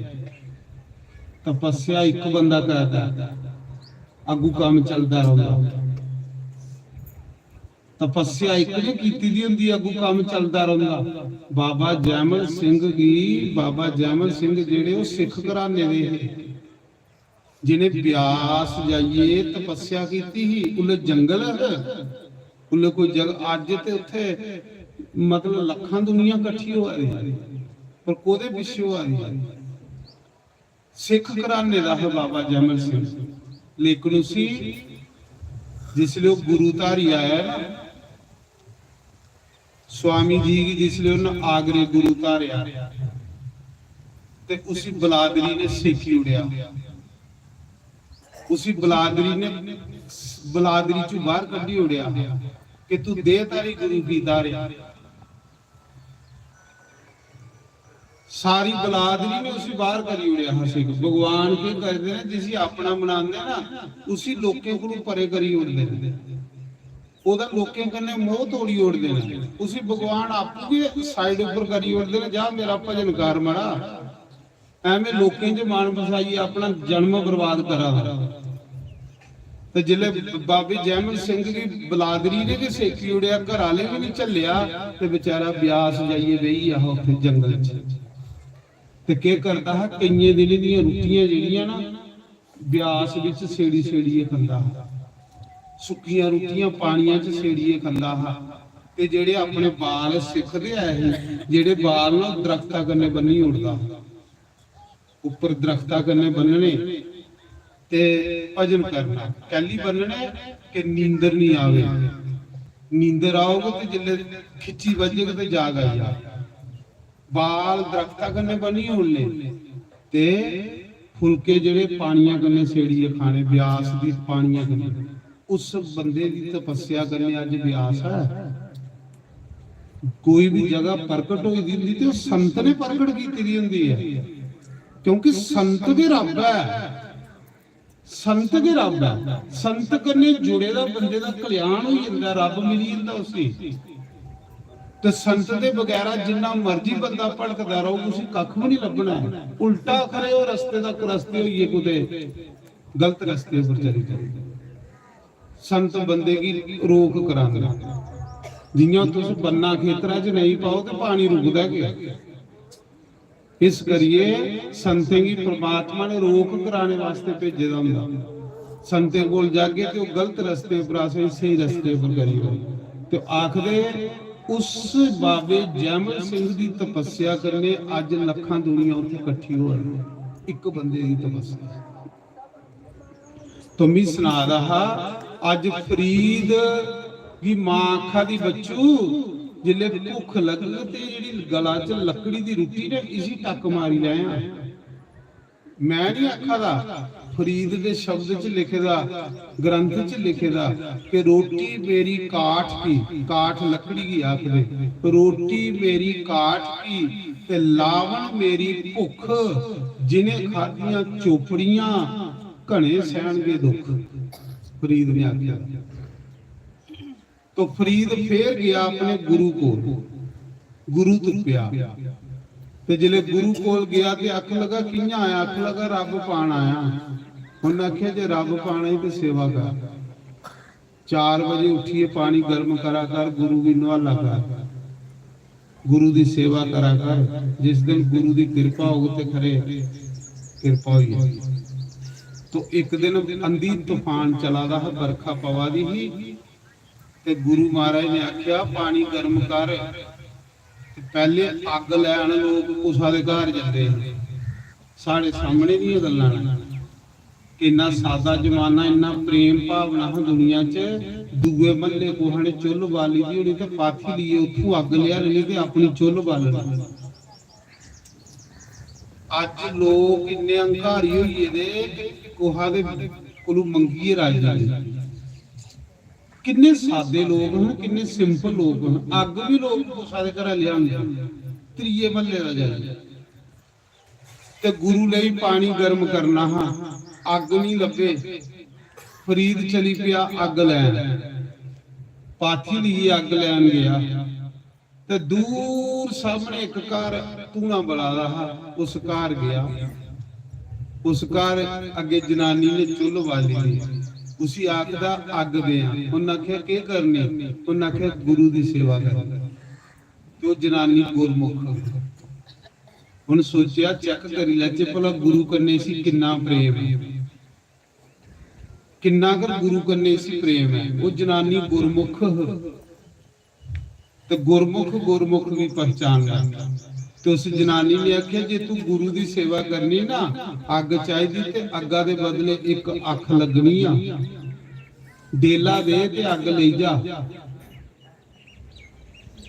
तपस्या इक बंदा करदा, अगू काम चलदा रौंदा। तपस्या इक ने कीती दी होंदी, अगू काम चलदा रौंदा। बाबा जैमल सिंह गी, बाबा जैमल सिंह जेड़े ओह सिख घराने दे हे, जिन्हें ब्यास जाइयै तपस्या कीती ही, उल्ले जंगल हा, उल्ले कोई जगह, अज्ज ते उत्थे मतलब लक्खां दुनिया कट्ठी होआ दी, पर कोदे पिच्छे होआ दी? सिख घराने दा हा बाबा जैमल सिंह, लेकिन उसी जिसले ओह गुरु धारी आया ना, स्वामी जी गी जिसले उन्हें आगरे गुरु धारेआ ते उसी बलादरी ने सेकी उड़ेआ। उसी बलादरी ने, बलादरी चों बाहर कड्ढी उड़ेआ कि तू देहधारी गुरु की धारेआ। सारी बलादरी ने उसी बाहर करी उड़ेआ हा सिख। भगवान केह करदे ने, जिसी अपना मनांदे ना, उसी लोकें कोलों परे करी उड़दे ने। ओहदा लोकें कन्नै मोह तोड़ी ओड़दे न। उसी भगवान आपूं गै side उप्पर करी ओड़दे न, "जा मेरा भजन कर मड़ा, एवें लोकें च मन बसाइयै अपना जन्म बर्बाद करा दा।" ते जिसलै बाबे जैमल सिंह गी बलादरी ने गै सेकी ओड़ेआ, घर आह्ले बी निं झल्लेआ, ते बेचारा ब्यास जाइयै बेही गेआ हा उत्थै जंगल च। ते केह् करदा हा, केइयें दिनें दियां रुट्टियां जेह्ड़ियां ना, ब्यास बिच सेड़ी सेड़ियै खंदा हा। सुक्कियां रुट्टियां पानियां च सेड़ियै खंदा हा। ते जेह्ड़े अपने बाल सिखदे आए हे, जेह्ड़े बाल ना दरख्ता कन्नै बन्नी ओड़दा हा, उप्पर दरख्ता कन्नै बन्नने ते भजन करना। कैल्ली बन्नने? कि नींदर निं आवे। नींदर आओग ते जिल्लै खिच्ची बज्जग ते जाग आई जा। बाल दरख्ता कन्नै बन्नी ओड़ने ते फुलके जेह्ड़े पानियां कन्नै सेड़ियै खाने, ब्यास दी पानियां कन्नै। उस बंदे दी तपस्या कन्नै अज्ज ब्यास ऐ। कोई भी जगह प्रकट होई दी होंदी ते ओह् संत ने प्रकट कीती दी होंदी ऐ, क्योंकि संत गै रब्ब ऐ। संत गै रब्ब ऐ। संत कन्नै जुड़े दा बंदे दा कल्याण होई जंदा, रब्ब मिली जंदा उसी। ते संत दे बगैरा जिन्ना मर्जी बंदा भटकदा रौह्ग, उसी कक्ख बी निं लब्भना ऐ। उल्टा खरे ओह् रस्ते दा कुरस्ते होइयै कुतै गलत रस्ते उप्पर चली जाए। संत बंदे गी रोक करांदे। जियां तुस बन्ना खेतरा च नेईं पाओ ते पानी रुकदा गै। इस करियै संतें गी परमात्मा ने रोक कराने वास्ते भेजे दा होंदा। संतें कोल जागे ते ओह् गलत रस्ते उप्पर असेंगी स्हेई रस्ते उप्पर करी ओड़न। ते आखदे उस बाबे जैमल सिंह दी तपस्या कन्नै अज्ज लक्खां दुनिया उत्थे कट्ठी होआ दी, इक बंदे दी तपस्या। तो मी सना दा हा, अज्ज फरीद गी मां आखा दी, "बच्चू, जिल्लै भुक्ख लगग ते जेह्ड़ी गला च लकड़ी दी रुट्टी ने, इसी टक मारी लैयां।" मैं नहीं आखा दा, फरीद दे शब्द च लिखे दा, ग्रंथ च लिखे दा कि रोटी मेरी काठ की, काठ लकड़ी गी आखदे, रोटी मेरी काठ की ते लावण मेरी भुख, जिन्हें खादियां चोपड़ियां घने सहणगे दुख। फरीद ने आखेआ। तो फरीद फेर गया अपने गुरु कोल, गुरु तुप्पेआ। ते जिसलै गुरु कोल गया ते आखन लगा, "कि'यां आया?" आखन लगा, "रब पान आया।" उन्नै आखेआ, "जे रब पाना ही ते सेवा कर, चार बजे उठियै पानी गर्म करा कर, गुरु गी नुहाला कर।" गुरु दी सेवा करा कर, जिस दिन गुरु दी किरपा होग ते खरे किरपा होई जाए। तो इक दिन अंधी तूफान चला दा हा, बरखा पवा दी ही, ते गुरु महाराज ने आखेआ, "पानी गर्म कर।" ते पैह्ले अग्ग लैन लोक कुसा दे घर जंदे हे, साढ़े सामने दियां गल्लां न। इन्ना सादा जमाना, इन्ना प्रेम भावना हा दुनिया च। दूए म्हल्ले कुसै ने चुल्ल बाली दी होनी ते पाथी लेइयै उत्थूं अग्ग लेआ लेनी ते अपनी चुल्ल बालनी। अज्ज लोक इन्ने अहंकारी होई गेदे कि कुसै दे कोलू मंगियै राजी नेईं। किन्ने सादे लोक न, किन्ने सिंपल लोक न। अग्ग बी लोक कुसै दे घरा लेआंदे, त्रिये म्हल्ले दा जाइयै। ते गुरु लेई पानी गर्म करना हा, अग्ग नहीं लब्भे। फरीद चली पेआ अग्ग लैन, पाथी लेइयै अग्ग लैन गया। ते दूर सामने इक घर धूना बला दा हा, उस घर गया। उस घर अग्गे जनानी ने चुल्ल बाली दी, उसी आखदा, "अग्ग देआं।" उन्न आखेआ, "केह् करनी?" उन्न आखेआ, "गुरु दी सेवा करनी।" ते ओह् जनानी गुरमुख। उन्न सोचेआ, "चेक करी लैचे भला गुरु कन्नै इसी किन्ना प्रेम ऐ, किन्ना कर गुरु कन्नै इसी प्रेम ऐ।" ओह् जनानी गुरमुख ह। ते गुरमुख गुरमुख गी पहचानदा। ते उस जनानी ने आखेआ, "जे तू गुरु दी सेवा करनी ना, अग्ग चाहिदी ते अग्गा दे बदले इक अक्ख लग्गनी आ, डेला दे ते अग्ग लेई जा।"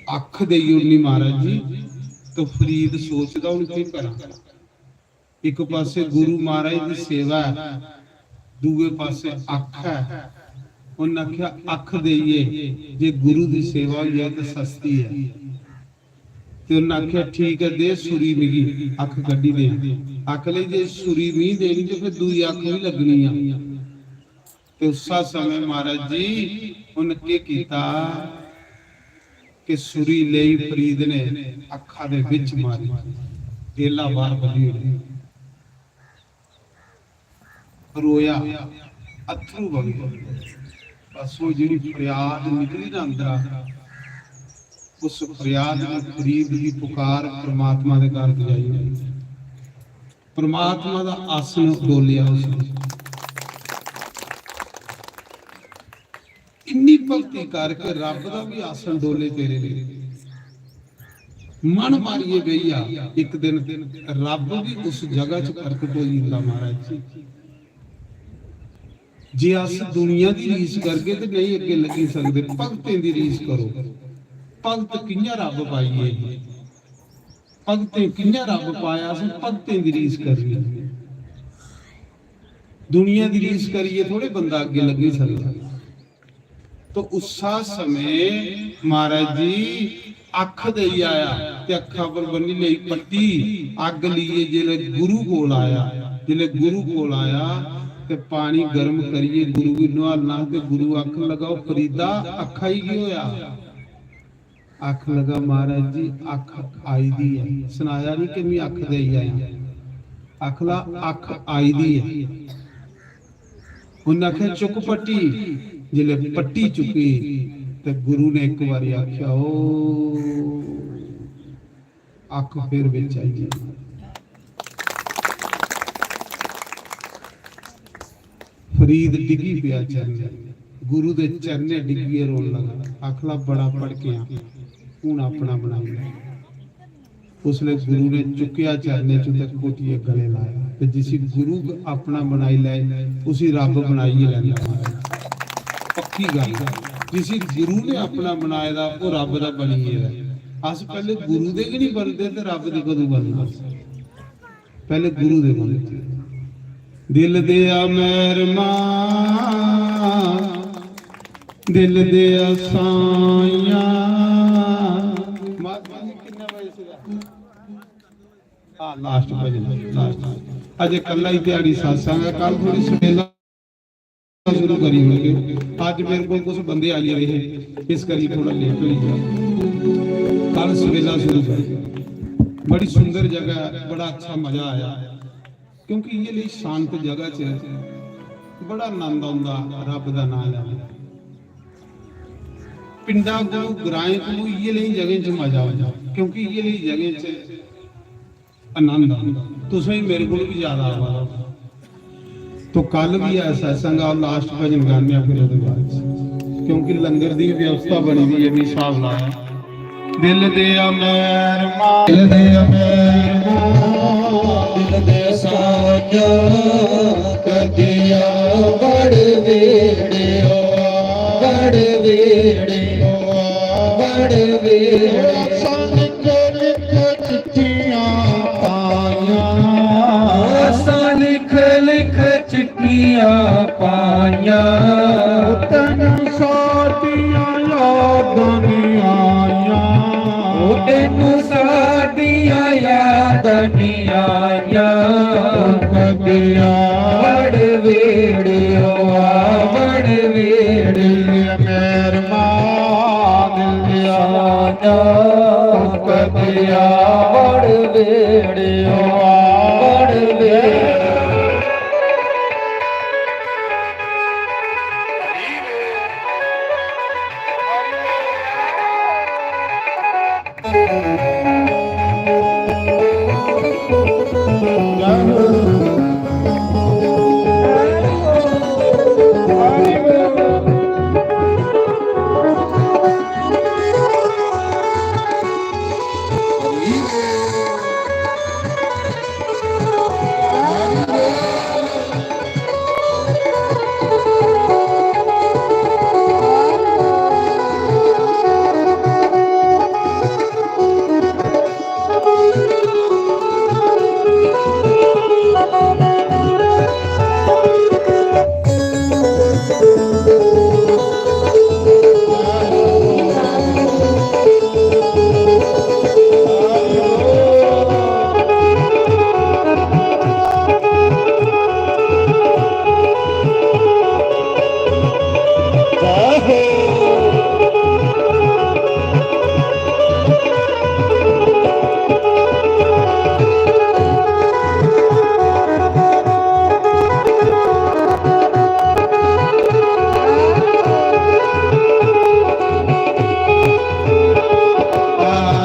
अक्ख देई ओड़नी महाराज जी। तो फरीद सोचदा, "हून केह् करां?" इक पासे गुरु महाराज दी सेवा ऐ, दूए पासे अक्ख ऐ। उन्न आखेआ, "अक्ख देइयै जे गुरु दी सेवा होई जाए ते सस्ती ऐ।" ते उन्न आखेआ, "ठीक ऐ, दे सुरी मिगी, अक्ख कड्ढी दे।" अक्ख लेई जे सुरी मिगी देनी ते फिर दूई अक्ख बी लग्गनी आ। ते उस्सा समें महाराज जी उन्न केह् कीता कि सुरी लेई फरीद ने अक्खा दे बिच मारी, डेला बाहर बगी ओड़ी। रोया, अत्थरू बगे। बस ओह् जेह्ड़ी फरियाद निकली ना अंदरा, उस फरियाद ने फरीद दी पुकार परमात्मा दे घर पजाई ओड़ी। परमात्मा दा आसन डोलेआ उसने। इन्नी भक्ति करके रब दा भी आसन डोले तेरे लिए। मन मारियै बेही जा, इक दिन रब भी उस जगह च प्रकट होई जंदा महाराज जी। जे अस दुनिया दी रीस करगे ते नेईं अग्गें लग्गी सकदे। भगतें दी रीस करो। भगत कि'यां रब पाइये, भगतें कि'यां रब पाया, असें भगतें दी रीस करनी। दुनिया दी रीस करियै थोड़े बंदा अग्गें लग्गी सकदा। तो उस्सा समें महाराज जी अक्ख देई आया ते अक्खा पर बन्नी लेई पट्टी। अग्ग लेइयै जेल्लै गुरु कोल आया, जेल्लै गुरु कोल आया ते पानी गर्म करियै गुरु गी नुहालना ते गुरु आखन लगा, "ओ फरीदा, अक्खा गी केह् होया?" आखन लगा, "महाराज जी, अक्ख आई दी ऐ।" सनाया नहीं कि मैं अक्ख देई आया। आखला, "अक्ख आई दी ऐ।" उन्नै आखेआ, "चुक पट्टी।" जिसलै पट्टी चुकी ते गुरु ने इक बारी आखेआ, "ओ अक्ख फिर बिच आई गेई।" फरीद डिग्गी पेआ चरणें, गुरु दे चरणें डिग्गियै रोन लगा। आखला, "बड़ा भड़केआ, हून अपना बनाई लै।" उसलै गुरु ने चुक्केआ चरणें च ते घोटियै गले लाया। ते जिसी गुरु अपना बनाई लै, उसी रब बनाई गै लैंदा महाराज। पक्की गल्ल। जिसी गुरु ने अपना बनाए दा, ओह् रब दा बनी गेदा। अस पैह्ले गुरु दे गै नहीं बनदे ते रब दे कदूं बनना? पैह्ले गुरु दे बनदे। दिल देआ मैरमा, दिल देआ साइयां। महात्मा जी, किन्ने बजे सुबह? हाँ, लास्ट भजन, लास्ट। अजे कल्ला ही ध्याड़ी सत्संग है, कल थोड़ी सवेला शुरू करी ओड़गे। अज मेरे को कुछ बंदे आई रहे हैं, इस करी थोड़ा लेट हो गया। कल सवेला शुरू कर। बड़ी सुंदर जगह है, बड़ा अच्छा मजा आया, क्योंकि इ'यै लेई शांत जगह च बड़ा आनंद औंदा रब दा नाम लैने। पिंडा कोलू, ग्राएं कोलू इ'यै लेई जगह च मजा औंदा। क्योंकि इ'यै लेही जगह च आनंद आंदा। तुसें गी मेरे कोल बी ज्यादा आवा दा। तो कल बी ऐ सत्संग, आओ लास्ट भजन गाने आं फिर ओह्दे बाद च, क्योंकि लंगर दी व्यवस्था बनी दी है, मी स्हाब लाया। दिल दे अमेर मां, दिल दे अमेर मां, दिल दे साजा, कदिया वड़ वेड़ियो, वड़ वेड़ियो, वड़ वेड़ियो। असां लिख लिख चिट्ठियां पाइयां, असां लिख लिख चिट्ठियां पाइयां, तैनू साडियां यादां नी आइयां, ओ तैनू साडियां यादां नी आइयां। ओ कदिया वड़ वेड़ियो, आ वड़ वेड़ियो, मेहरबान दिया। कदिया वड़ वेड़ियो, आ वड़ वेड़ियो।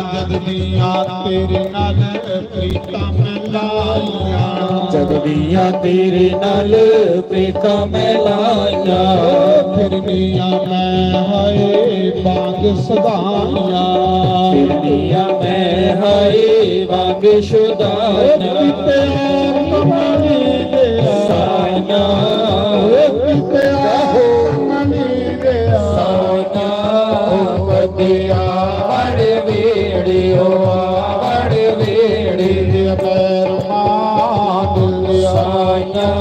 जगदियां तेरे नाल प्रीतां मैं लाइयां, जगदियां तेरे नाल प्रीतां मैं लाइयां। फिरनियां मैं हाय बांग सदाइयां, फिरनियां मैं हाय बांग सदाइयां। किते मनी दे साइयां, किते मनी दे साइयां। ओ कदिया वड़ वेड़ियो, वड़ वेड़ियो, मेहरबान दिया। साइयां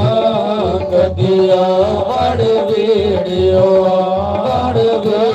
कदिया वड़ वेड़ियो, वड़ वेड़ियो।